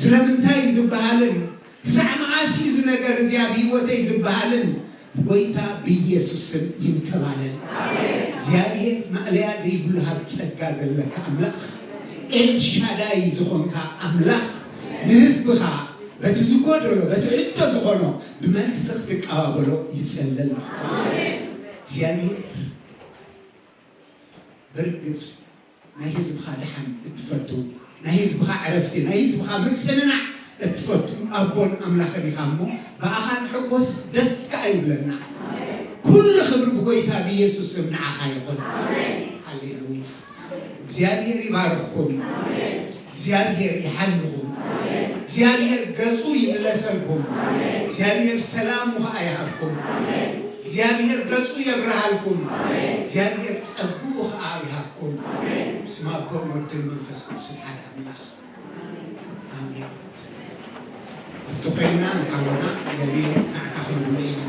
ስለምንታይ ዝበሃልን ክሳዕ መኣስ እዩ እዚ ነገር እዚ ኣብ ህይወተይ ዝበሃልን ብጎይታ ብኢየሱስ ስም ይንከባለል። እግዚኣብሔር ማእለያ ዘይብሉ ሃብ ጸጋ ዘለካ ኣምላኽ፣ ኤልሻዳይ ዝኾንካ ኣምላኽ፣ ንህዝብኻ በቲ ዝጎደሎ፣ በቲ ሕቶ ዝኾኖ ብመልሲ ክትቀባበሎ ይጸሊ ኣለኹ። እግዚኣብሔር ብርግጽ ናይ ህዝብኻ ደሓን እትፈቱ፣ ናይ ህዝብኻ ዕረፍቲ፣ ናይ ህዝብኻ ምጽንናዕ እትፈቱ ኣቦን ኣምላኽን ኢኻ እሞ፣ ብኣኻ ንሕጎስ፣ ደስ ከኣ ይብለና። ኩሉ ክብሪ ብጎይታ ብኢየሱስ ስም ንዓኻ ይኹን። ሃሌሉያ። እግዚኣብሔር ይባርኽኩም። እግዚኣብሔር ይሓልኹም። እግዚኣብሔር ገጹ ይምለሰልኩም። እግዚኣብሔር ሰላሙ ኸኣ ይሃብኩም። እግዚኣብሔር ገጹ የብርሃልኩም። እግዚኣብሔር ጸግኡ ኸኣ ይሃብኩም። ብስመ ኣቦን ወድን መንፈስ ቅዱስን ሓደ ኣምላኽ ኣሜን። ኣብቲ ኮይንና ንሓውና እግዚኣብሔር ይጽናዕካ ክንብሎ ኢና።